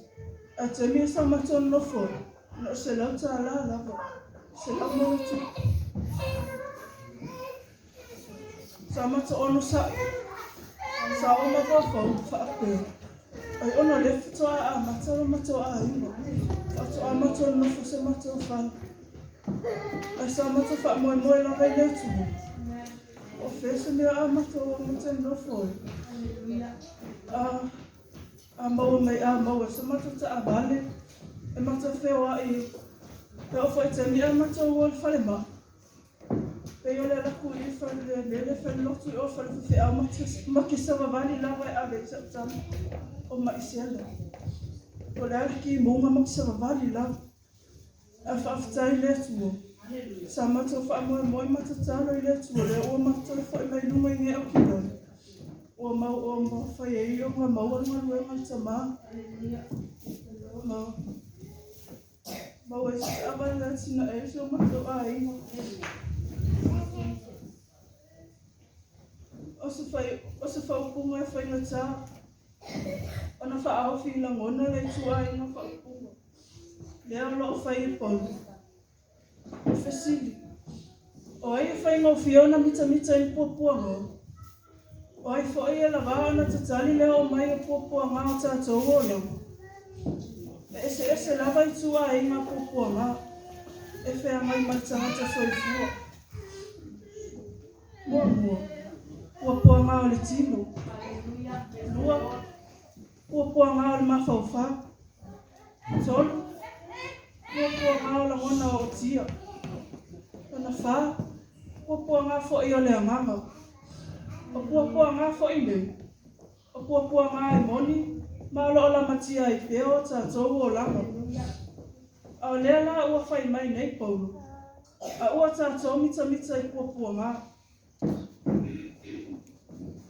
S2: Ae taimi e sa matou nonofo ai, na o $100 lava. $100+. Sa matou onosai, sa ou mafaufau faapea, ai ona o lea faatoa amata lo matou aiga, faatoa matou nonofo i se matou fale. Ae sa matou faamoemoe lava i le Atua. O fea se mea a matou amata nonofo ai? A, a maua mai a maua se matou taavale e matou feoai e oo foi i taimi a matou o i le falemai. Pei o le ala ku i fale lele fale lotu i o fale faifeau ma ke savavali lava e ave i sau tama o Maisela. O le a le kimuga ma ke savavali lava. Ae faafetai i le Atua. Sa matou faamoemoe ma tatalo i le Atua lea ua matou toe foi mai luga i Gea o Kiloi. Ua mau ua mafai ai ona maua le galuega a le tama. Ma Maua ai se taavale e atinae ai si o matou aiga. O se, fai, o se faaupuga e faigata ona faaofi i lagona le ituaiga faaupuga lea o lo o fai e Paulo. O fesili, o ai e faigofie ona mitamita i ni puapuaga? O ai foi e lavā ona tatali le oo mai o puapuaga o tatou olaga? E eseese lava ituaiga puapuaga e feagai ma le tagata soifua. Muamua, puapuaga o le tino. Lua, puapuaga o le mafaufau. Tolu, puapuaga o lagona ootia. Lona fa, puapuaga foi o le agaga. O puapuaga foi nei, o puapuaga e moni ma o lo o lamatia ai pea o tatou olaga. A o lea la ua fai mai nei Paulo, a ua tatou mitamita i puapuaga.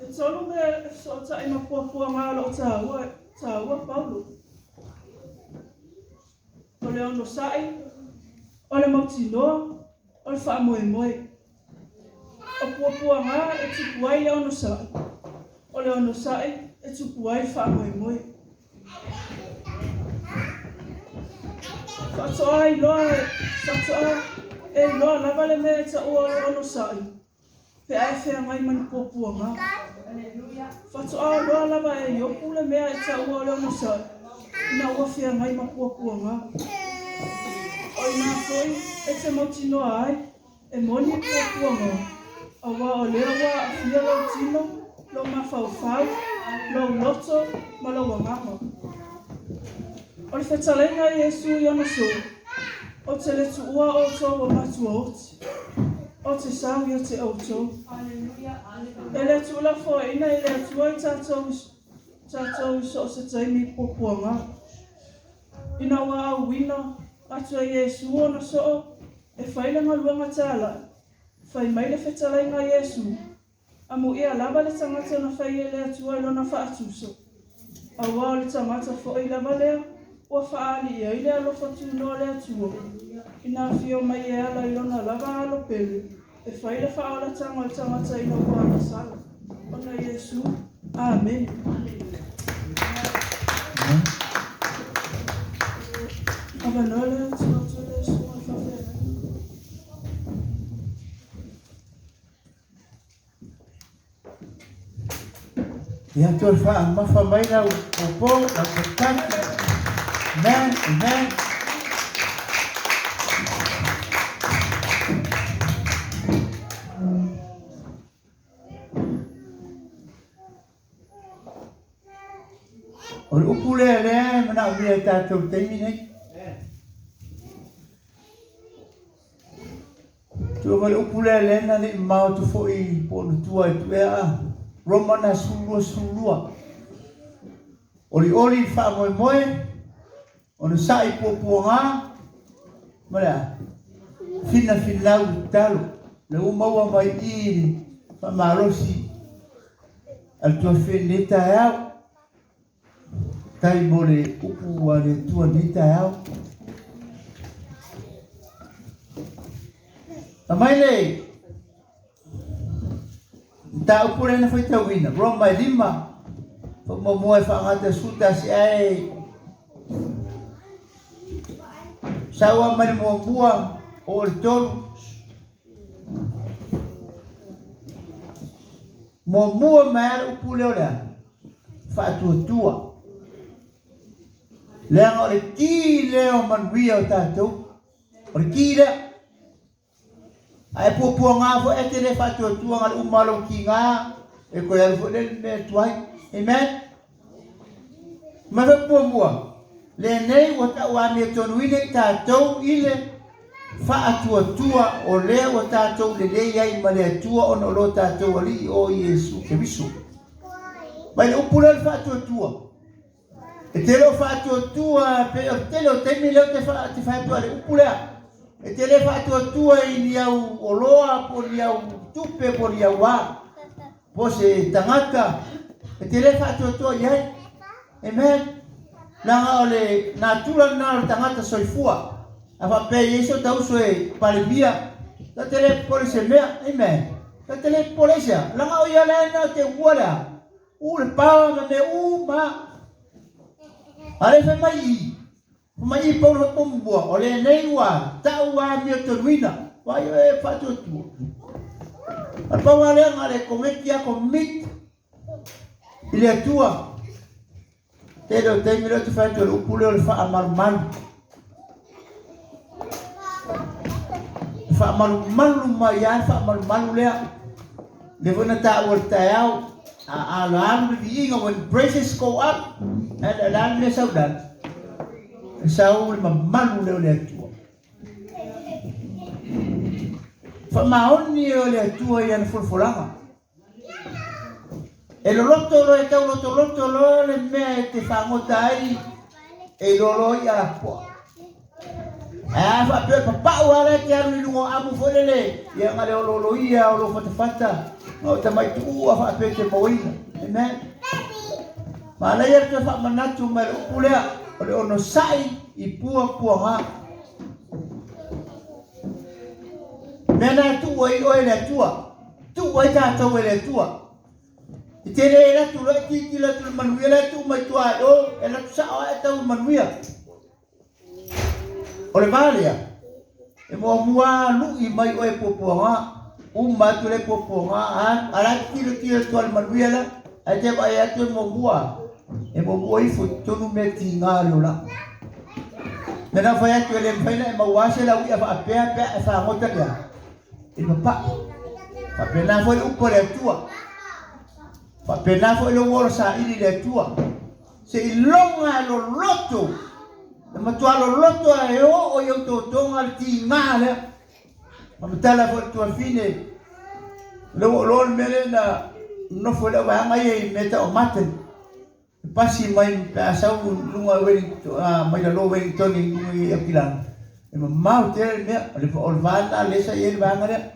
S2: E tolu mea e fesootai ma puapuaga o lo o taua, taua Paulo. O le onosai, o le mautinoa, o le faamoemoe. O puapuaga e tupu ai le onosai, o le onosai e tupu ai le faamoemoe. Faatoa iloa, faatoa e iloa lava le mea e taua o le onosai pe a e feagai ma ni puapuaga. Faatoa iloa lava e Iopu le mea e taua o le onosai ina ua feagai ma puapuaga. O i ina foi e te mautinoa ai E moni puapuaga, aua o lea ua aafia lou tino, lou mafaufau, lou loto ma lou agaga. O le fetalaiga a Iesu i ona sui, Ou te le tuua outou o matuaoti. O te sau ia te outou. E le tuulafoaiina e le Atua i tatou, tatou i so o se taimi i puapuaga. Ina ua auina atu e Iesu ona soo e fai le galuega talai, fai mai le fetalaiga a Iesu, Amuia lava le tagata na fai e le Atua i lona faatuso, aua o le tagata foi lava lea ua faaali i ai le alofa tunoa o le Atua, ina afio mai e ala i lona lava alo pele e fai le faaolataga o le tagata ina ua agasala. Ona Iesu. Amene. Avanoa le Atua atu le Susuga i le Faafeagaiga.
S3: Ia toe faamafa mai lau popo, lau patati. Amen, amen. O le upu lea lea e manaomia i tatou taimi nei. Tua ma le upu lea lea na le i mamao atu foi po o na tua i Tuea a. Roma na 12, 12. Olioli i le faamoemoe, onosai i puapuaga, ma le a? Finafinau i le tatalo. Le ua maua mai i i le faamalosi a le tuafafine i lenei taeao. Tai mo le upu a le Atua i lenei taeao. Aumai le mataupu lea na faitauina, Roma e 5, faamuamua e faagata 11 ae sau lava mai le muamua oo i le tolu. Muamua mai lava le upu lea o le a? Faatuatua. Leaga o le ki lea o manuia o tatou. O le ki lea. A e puapuaga foi e te le faatuatua na le uma lou kiga e koe alu foi le mea tuai. Amen. Ma foi muamua, lenei ua tau amiotonu i tatou i le faatuatua o lea ua tatou lelei ai ma le Atua ona o lo tatou Alii o Iesu Keriso. Mai le upu lea o le faatuatua. E te le o faatuatua pe o le tele o taimi lea ou te fa, te fai atu ai le upu lea. E te le faatuatua i ni au oloa po o ni au tupe po o ni au a. Po o se tagata. E te le faatuatua i ai. Amen. Leaga o le natura lena o le tagata soifua. A faapea e i ai so ta uso e palemia, ta te le popole i se mea. Amen. Ta te le popole i se a? Leaga o ia lea na te ua le a? U le pa ma mea uma. A le fai mai i, fai mai i Paulo fai muamua, o lenei ua tau amiotonuina. Vai oe e faatuatua. A pau lava lea na le kometi a commit i le Atua. Tele o taimi lea ou te fai atu o le upu lea o le faamalumalu. E faamalumalu mai lava le faamalumalu lea. Lea foi na taua i le taeao, a alu le viiga, when praises go up, o le a le mea e sau i lalo? E sau le mamalu lea o le Atua. Faamaoni e o le Atua i ana folafolaga. E loloto loa, e tau lotoloto loa le mea e te fagota ai e iloa loa i'a lapoa. Ae a faapea o le papa'u lava la e te alu i luga o amu foi lele, ia na le olooloia o lou fatafata, na o tamai tuua faapea e te mauaina. Amen. Manaia le toe faamanatu mai le upu lea, o le onosai i puapuaga. Mea na e tuu ai oe e le Atua. Tuu ai tatou e le Atua. E te le alu atu loa e tilotilo atu i le manuia la e tuu mai tua i o, e alu atu sao lava e tau i le manuia. O le va lea, e muamua lui mai oe e puapuaga, uma atu le puapuaga, a la e tilotilo atu i le manuia la, ae te vaai atu e muamua, e muamua ifo i totonu mea tiga o le olaga. Mea na fai atu e le mafai ona e maua se laui'a faapea pe a e fagota lea. I le papaʻu. Faapena foi le upu a le Atua. Faapena foi lou ola saili i le Atua. Seiloga e loloto, e matua loloto e oo i ou totoga le tiga lea. Faamatala foi le tuafine, o lea ua ou iloa le mea lea na nofo i lau vaega ia i mea tau o Martin. E pasi mai pe a sau i luga o Wellington, mai lalo o Wellington i luga i Aukilani, e mamao tele le mea, o le o le va lena lea sa i ai le vaega lea.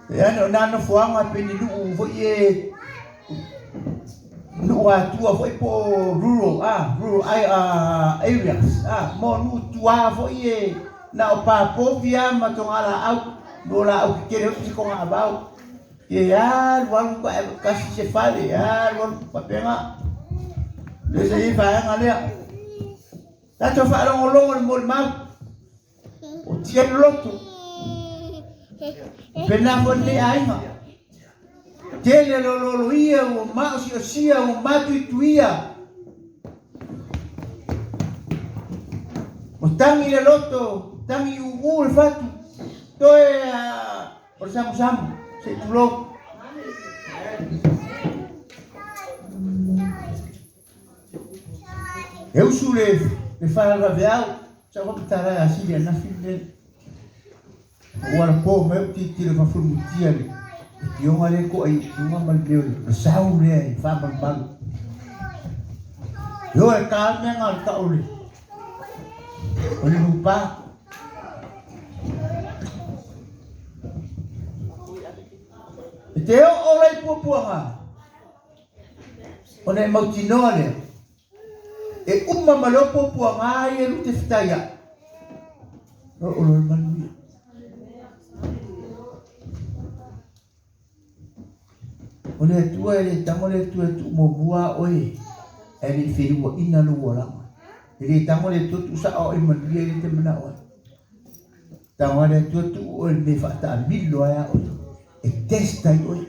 S3: E ana o nā nofoaga pe ni nuu foi e nuu atua foi po o rural, rural areas, mo nuu tuā foi e na o Papovi lava ma Togalaau, mo laau tetele foi se Togavao. E alu alu ka e kasi se fale, e alu alu faapena. Lea sa i ai vaega lea. Tatou faalogologo i le molimau. O tia le loto. Pena foi lenei aiga. Tele le olooloia ua maosiosia ua matuituia. Ua tagi le loto, tagi uu le fatu. Toe o le samusamu, se i tulou. E usu le le faalaveau, sa ou faamatala ia Sili ananafi le mea lea. Ua alapo mai ou tilotilo faafulumutia le afioga lea e to'a i luga ma le mea o le sau lea e faamalumalu. E o e ta le mea na o le tau o le o le nūpā. E te oo la i puapuaga, Ona e mautinoa lea, e uma ma leo puapuaga ia lu te fetai ai. O o le manuia. O le Atua e le tago le Atua e tuu muamua oe, ae le i feiuaina lou olaga. E le tago le Atua tuu sao oe i manuia ia te manao ai. Tago le Atua tuu oe i le mea e faataamilo ai a oe, e test ai oe.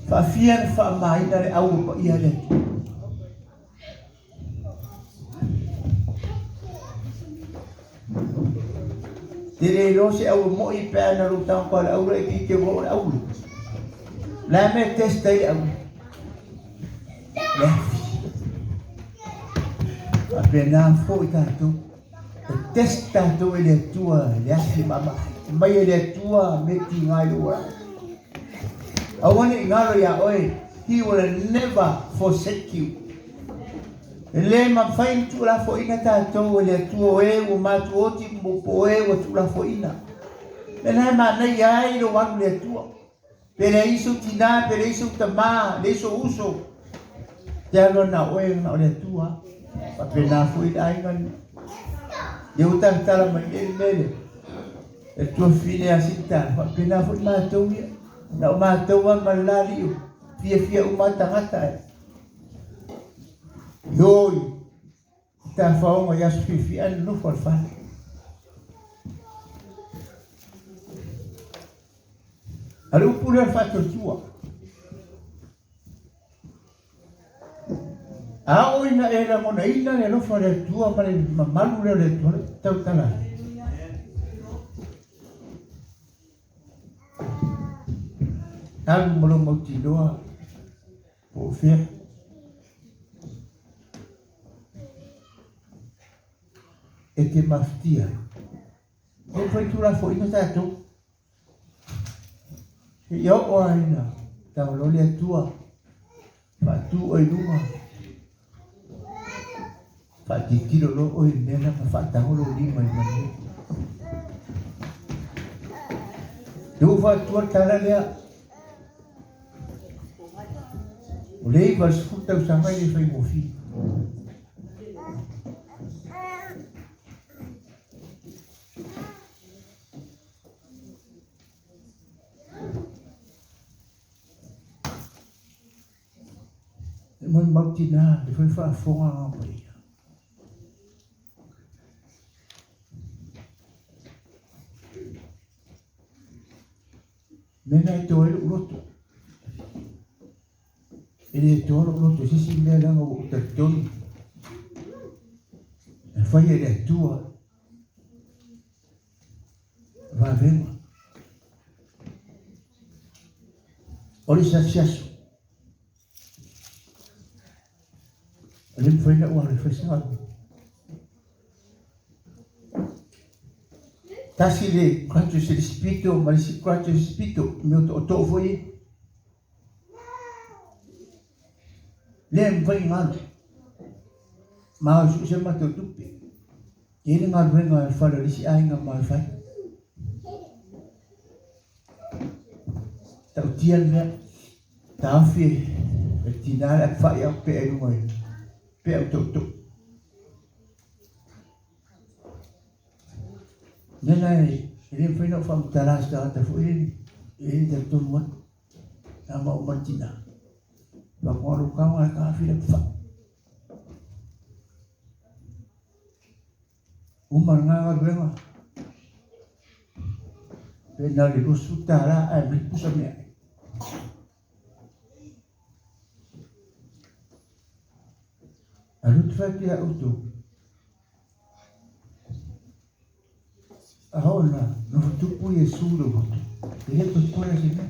S3: Faafia na faamaina le au o paia le Atua. Te le iloa se au e moi pe a na lou tago le au le ki te o le au. La me test ai le au. Le afi. Faapena foi tatou. E test tatou e le Atua i le afi maamae. Mai e le Atua me tiga i lou olaga. Aua ne i galo iā oe, He will never forsake you. E le mafai ona tuulafoaiina tatou e le Atua o e ua matuoti po o e ua tuulafoaiina. Mea lena e manaia ai lou alu i le Atua. Pe leai sou tinā, pe leai sou tamā, leai sou uso, te alu ana oe na o le Atua. Faapena foi le aiga lenei. Ia ua talatala mai nei le mea lea. E tuafine a sita, faapena foi matou ia. Na o matou lava ma le la alii, fiafia uma lava tagata e. Oi, tafaoga i aso fiafia ae nonofo i le fale. A le upu lea o le faatuatua. A oo ina e lagonaina le alofa o le Atua ma le mamalu lea o le Atua, le tautala ai. Alu ma lou mautinoa po o fea. E te mafatia ai. E fai tulafoina tatou. Seia oo lava ina tago loa le Atua, faatu oe i luga, faatilotilo loa oe i le mea lea ma faatago lou lima i le manuia. Lea ua faatua le tala lea, o le 90 tausaga e le faigofie. E molimau tina le foi faafofoga a paia. Mea e toa ai lou loto. E le toa lou loto i se isi mea leaga ua ou talitonu. E fai e le Atua vavega. O le isi aso, e le mafai ona ou alu e fai se galuega. Tasi le crutches i le isi pito ma le isi crutches i le isi pito, mea o tootoo foi ia. Le mafai ona alu. Ma o sue se matou tupe. E i ai le galuega a le fale o le isi aiga ma e fai. Tautia le mea, taofi e le tina le apefai au pea i luga i pea au tootoo. Mea la e le mafai ona ou faamatala se tagata foi lele e le talitonu ai. Na ma ou ma le tina. Faatoa lou taga e taofi le apefai. Uma lena galuega. Pe na o le $20 ae aumai pusa meaai. Alu te whai ki a outou. A ona noho tupu Iesu i lou loto, e le toe kore se mea.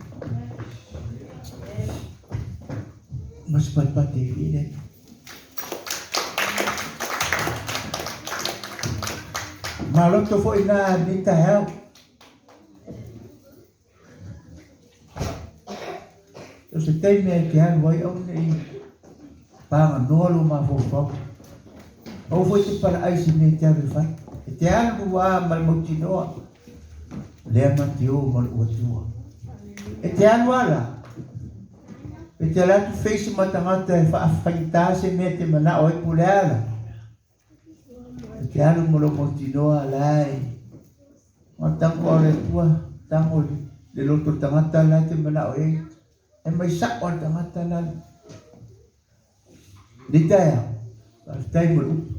S3: Ma se patepate i le Maloto foi na ni taeao. O se taimi e te alu ai aua ne i paganoa lou mafaufau. Aua foi e te palaai i se mea e te alu e fai. E te alu lava ma le mautinoa, o lea ma te o ma lou Atua. E te alu lava la, e te alu atu face ma tagata e faafaigata se mea e te manao ai po o le a la. E te alu ma lou mautinoa la e ma tango a le Atua, tango le loto o le tagata la e te manao i ai. E mai sa'o a le tagata la le taeao. Faafetai mo le upu.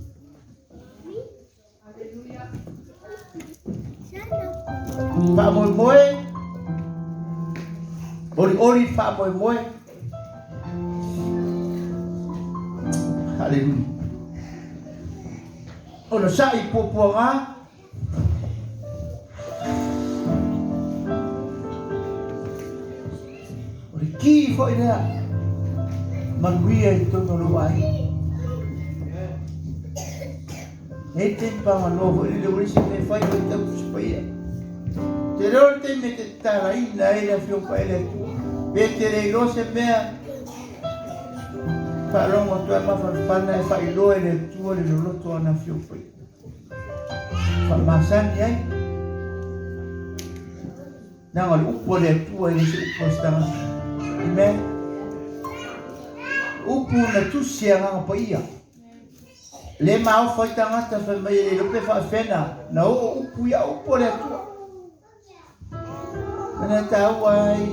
S3: Faamoemoe, olioli faamoemoe. Haleluia. Ona sa'i puapuaga. O le ki foi lea manuia i totonu o lou aiga. E te paganoa foi lele ua leai se mea e fai ua tau Tusi Paia. Te reo le taimi e te tatalaina ai le Afioga Paia le Atua. Pe te le iloa se mea, faalogo atu ai mafanafana e faailoa e le Atua le loloto o ana Afioga Paia. Faamasani ai. Leaga o le upu a le Atua e le se upu a se tagata. Amen. Upu na tusi e Agaga Paia. Le maofa ai tagata fai mai e le iloa pe faafena na oo upu ia upu a le Atua. Mena taua ai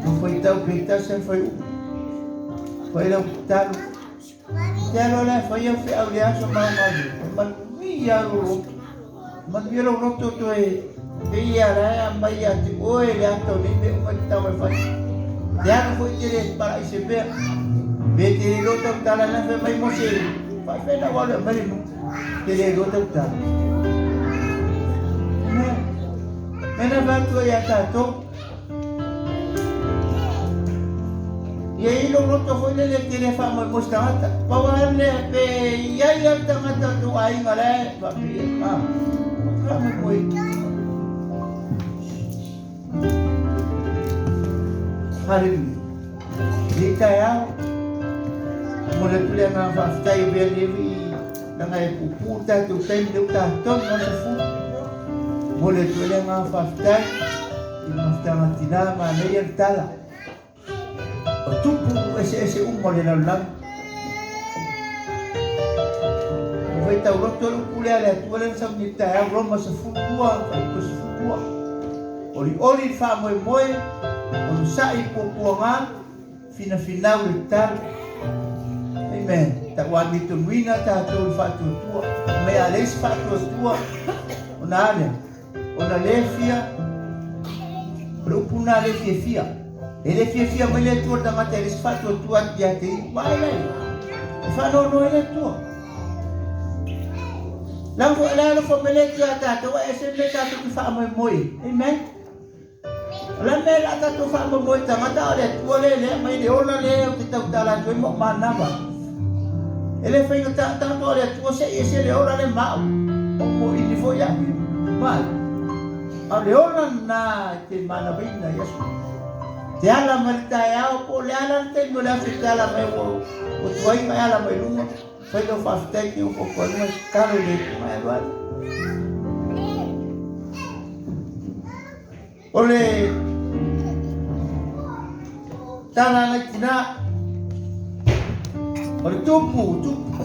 S3: o faitau pe tasi a fai upu. Fai lau tatalo. Te alo la fai au feau le aso ma au galuega. E manuia lou loto. Manuia lou loto toe e ia la e aumai ia te oe le ata o nei mea uma e tatau e fai. Te alu foi te le palai se mea. Pe te le iloa tau tala na fai mai Mose. Faafena ua alu e aumai le nuu. Te le iloa tau tala. Mea na fai atu ai ia tatou. Ia i lou loto foi lele e te le faamoemoe se tagata. Pau lava lea pe i ai lava le tagata o tou aiga la e faapea, a, ou te faamoemoe. Haleluia. Lenei taeao, momoli atu le agaga faafetai o mea nei i leaga e puupuu le tatou taimi lea ua tatou i aso fulu. Momoli atu ai le agaga faafetai i le mafutaga tina manaia le tala. O tupu eseese uma o le lalolagi. Ua faitau loto le upu lea a le Atua lea na sauni i le taeao, Roma 12, fuaiupu 12. Olioli le faamoemoe, onosai i puapuaga, finafinau le tatalo. Amen. Tauamitonuina tatou i le faatuatua. Mai a leai se faatuatua, ona a lea? Ona le fia, o le upu lena le fiafia. E le fiafia mai le Atua le tagata e le se faatuatua atu ia te ia. Vaai la ia. E faanoanoa ai le Atua. Lau foi la alofa mai le Atua ia tatou, a ese le mea tatou te faamoemoe ai. Amen. O le a mea la tatou faamoemoe i tagata a o le Atua lea lea mai le ola lea ou te tautala atu ai ma ou manava. E le faigata tatou a le Atua se i ese le ola lea ma au. O moili foi au ia. mai. A o le ola lena e te manavaina i aso. Te ala mai le taeao po o le a la le taimi o le aso e te ala mai ua ua tuai ma e ala mai luga, fai lau faafetai te ofo atu ai luga, tatalo i le Atua ma e alu alu. O le tala a nai tina, o le tupu, tupu.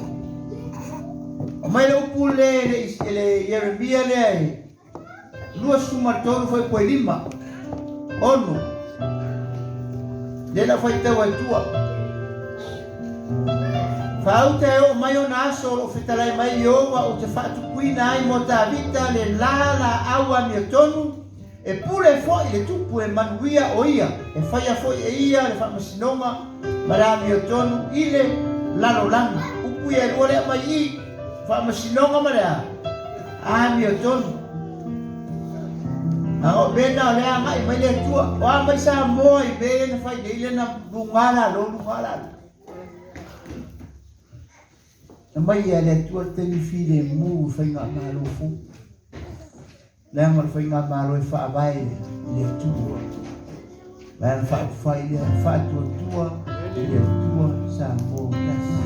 S3: Aumai le upu le, le, le Ieremia lea e 23 fuaipua e 5, 6. Lea na faitau ai tua. Faauta e oo mai ona aso o lo o fetalai mai Ieova ou te faatupuina ai mo Tavita le la laau amiotonu, e pule foi le tupu e manuia o ia, e faia foi e ia le faamasinoga ma le amiotonu i le lalolagi. Upu ia e lua lea mai i, faamasinoga ma le a? Amiotonu. A o mea na o lea agai mai le Atua. O a mai Samoa i mea ia na fai nei lea na luga lalo, luga lalo. Na mai ia le Atua le taimi filemu i faigamalo fou. Leaga o le faigamalo e faavae i le Atua. Vae na faaupufai lea, faatuatua i le Atua Samoa tasi.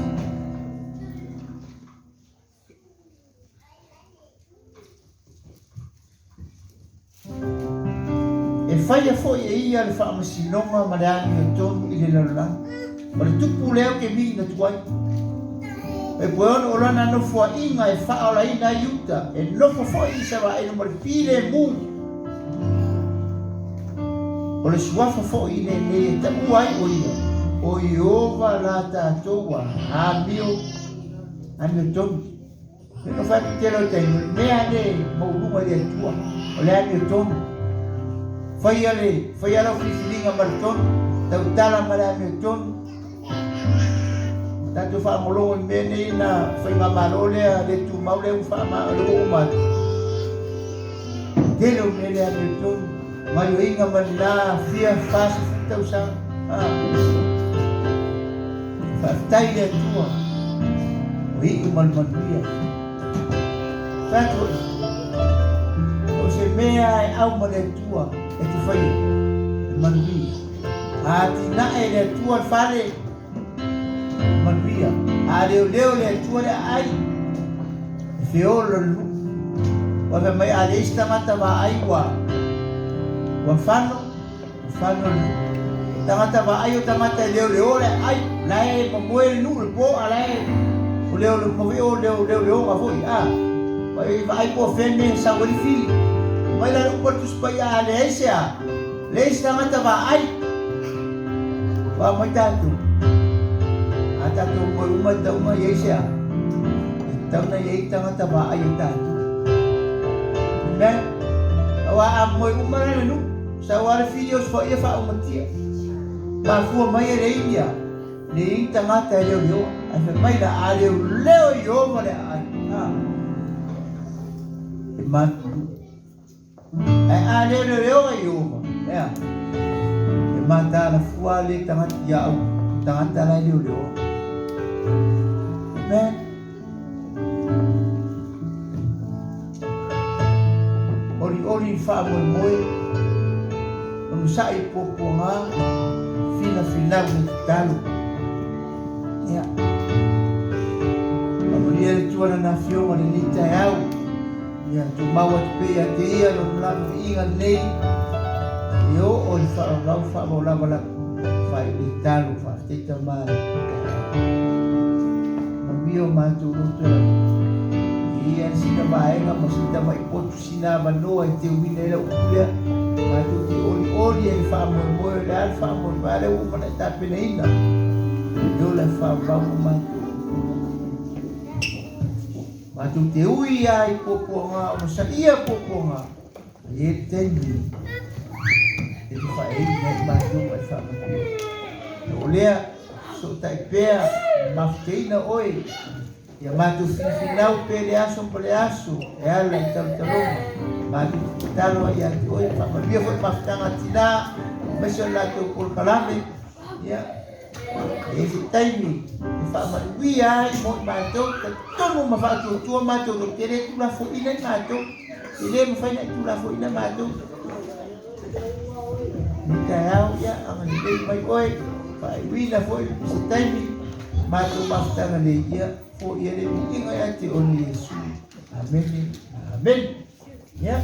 S3: E faia foi e ia le faamasinoga ma le amiotonu i le lalolagi. O le tupu lea ou te miina atu ai. E poe ono o lana nofoaiga e faaolaina ai Iuta, e nofo foi Isaraelu ma le filemu. O le suafa foi lenei e taua ai o ia, o Ieova la tatou amio Amiotonu. E no fai atu tele o taimi, o le mea le maualuga i le Atua, o le amiotonu. Faia le, faia lau filifiliga ma le tonu, tautala ma le amiotonu. Tatou faalogologo i mea nei na faigamalo lea le tumau lea ua faama, lea ua uma atu. Tele o mea le amiotonu, gaioiga ma le la fia 40 tausaga. Ah. Faafetai i le Atua ua iu ma le manuia. Fai atu oe, o se mea e au ma le Atua e te faia, e manuia. A atinae e le Atua le fale, e manuia. A leoleo le Atua le aai, e feolo le nuu. Ua fai mai a leai se tagata vaai ua ua fano, Fano le nuu. Tagata vaai o tagata e leoleo le ai, la e mamoe le nuu le po a la e o leo le mamoe o leo leo leoga foi a. Mai vaai po fene sau ai fili. Mai la le upu a le Tusi Paia a leai se a, leai se tagata vaai. Ua mai tatou. A tatou moe uma e tau mai ai se a. E tatau na i ai tagata vaai o tatou. Amen. Aua a moe uma la le nuu. Sau a le fili o soia faaumatia. Mafua mai e le inia, le i tagata e leoleoa. Ae fai mai la, a leoleo i o ma le aai. Ha. E manu. Ae a leoleoa i o ma, ea. E mataala fua le tagata ia au, tagata la e leoleoa. Amen. Olioli i faamoemoe, onosai i puapuaga, finafinau le tatalo. Ia. Faamanuia le Atua Lana Afioga i lenei taeao. Ia tumau atu pea ia te Ia Lona lava viiga lenei, e oo i le faaauau faavao lava la faaiu le tatalo. Faafetai Tama. Manuia o matou loto lava. E i ai sina vaega ma se tamai potu sina avanoa e teuina ai lau upu lea. Matou te olioli ai i le faamoemoe o le a le faamoemoe a lea ua uma ona e tapenaina. E ola e faavavau mo matou. Matou te ui ai i puapuaga o masaia puapuaga. E i ai le taimi e te faaeina ai matou ma e faamanuia. O lea, fesootai pea, mafutaina oe ia matou finafinau pea i le aso ma le aso e ala i talotaloga. Matou te tatalo ai ia te oe, faamanuia foi mafutaga a tina, aemaise o le latou polokalame. Ia, e i ai se taimi e faamanuia ai mo i matou, talitonu ma faatuatua matou, e tele tulafoina i matou. E le mafai ona e tulafoina matou. Ni taeao, ia, agalelei mai oe, faaiuina foi se taimi, matou mafutaga nei, ia, foia le viiga ia te oe Iesu. Amene, amene. Ia.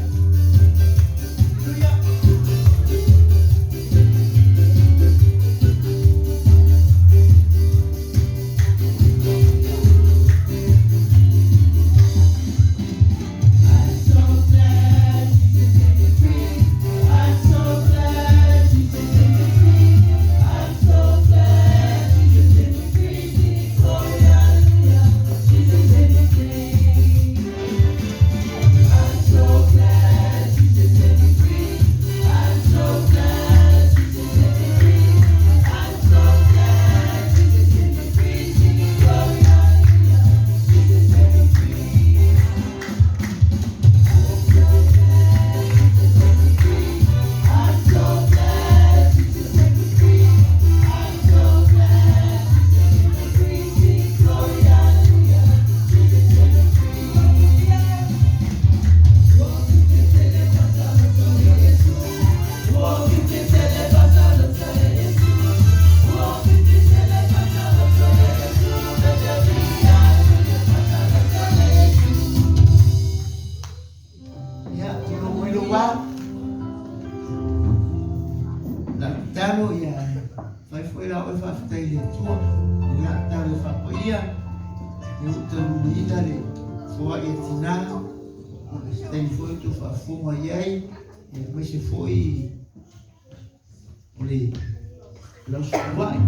S3: Ia, o lou mai lou vā. Na tatalo, ia, fai foi la oe faafetai i le Atua, i la tatalo e faapaia, ia ua taunuu le foai a tinā, se taimi foi o tou faafofoga i ai, aemaise foi o le lausuuai,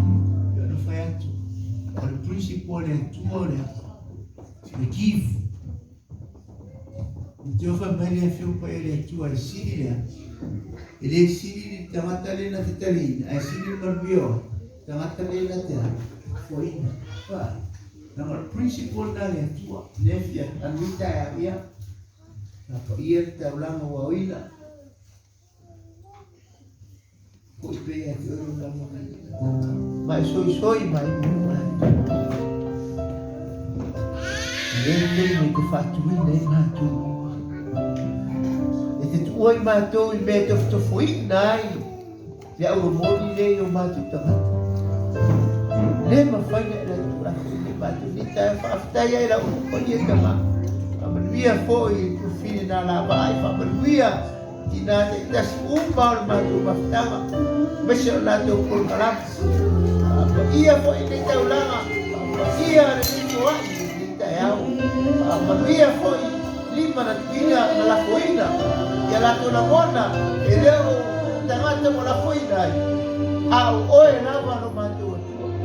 S3: pei ona fai atu, o le principle a le Atua o le le give. I te ofa mai le Afioga Paia le Atua e sili lea, e le sili le tagata le na te taliina, ae sili le manuia o tagata le na te foaina. Fa, leaga o le principle lena a le Atua, lea e fia alu ai taeao, ia, sa paia le taulaga ua aoina, Foi pea ia te oe lou lava Ma e soisoi mai mo matou. E i ai le taimi e te faatuina ai matou. E te tuua i matou i mea e tofotofoina ai le auromoli lea i o matou tagata. Le mafai na e latou lafoina i matou nei taeao. Faafetai ai lau paia tama. Faamanuia foi i tufine na lavaa ai. Faamanuia Tina taitasi uma o le matou mafutaga, aemaise o le latou polokalame. Faapaia foi lenei taulaga, faapaia lenei foai i lenei taeao. Faamanuia foi lima na tuuina na lafoina i a latou lagona, e le o tagata ua lafoina ai, a o oe lava lo matou Atua.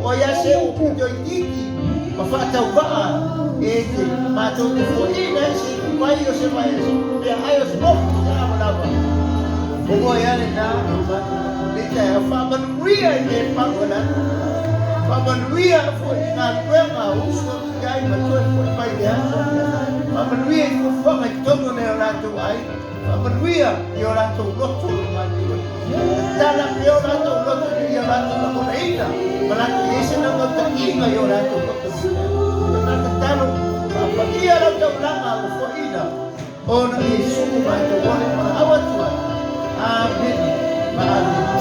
S3: O ai a se ua pito itiiti ma faatauvaa e te matou te foaiina ai se ipuvai o se vai o se meaai o se ofu i taava lava. O oe a lena lo matou nei taeao faamanuia i mea e pau a latou. Faamanuia foi i galuega a uso atu i ai ma toe foi mai le aso. Faamanuia i fuafuaga i totonu o nai o latou aiga. Faamanuia i o latou loto lo matou Tatala pea o latou loto ina ia latou lagonaina ma latou i ai se naunautaiga i o latou loto Na tatalo, faapaia lau taulaga ua foaiina ona o Iesu matou ole ma au atu ai. Amene ma amene.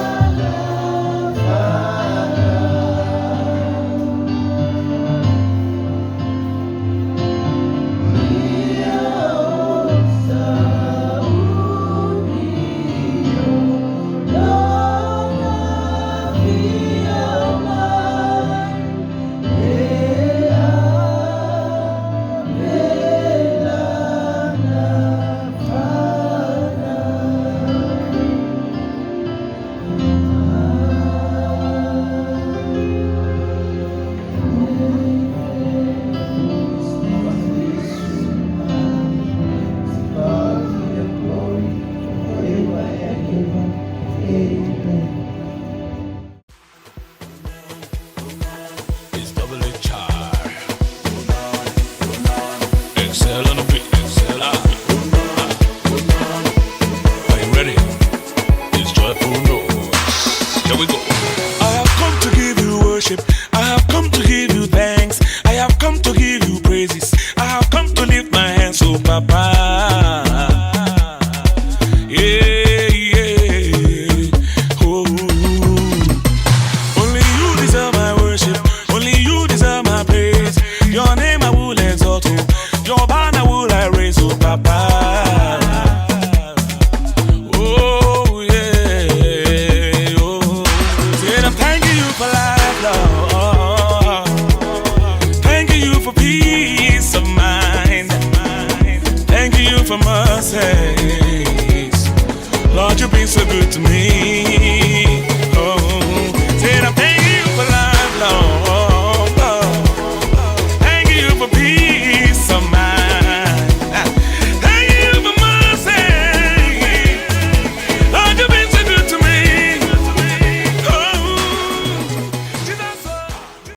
S1: It's double HR. Excel on the beat. Excel on the beat. Are you ready? It's joyful noise. Here we go. I have come to give you worship. I have come to give you thanks. I have come to give you praises. I have come to lift my hands, oh Papa. You've been so good to me.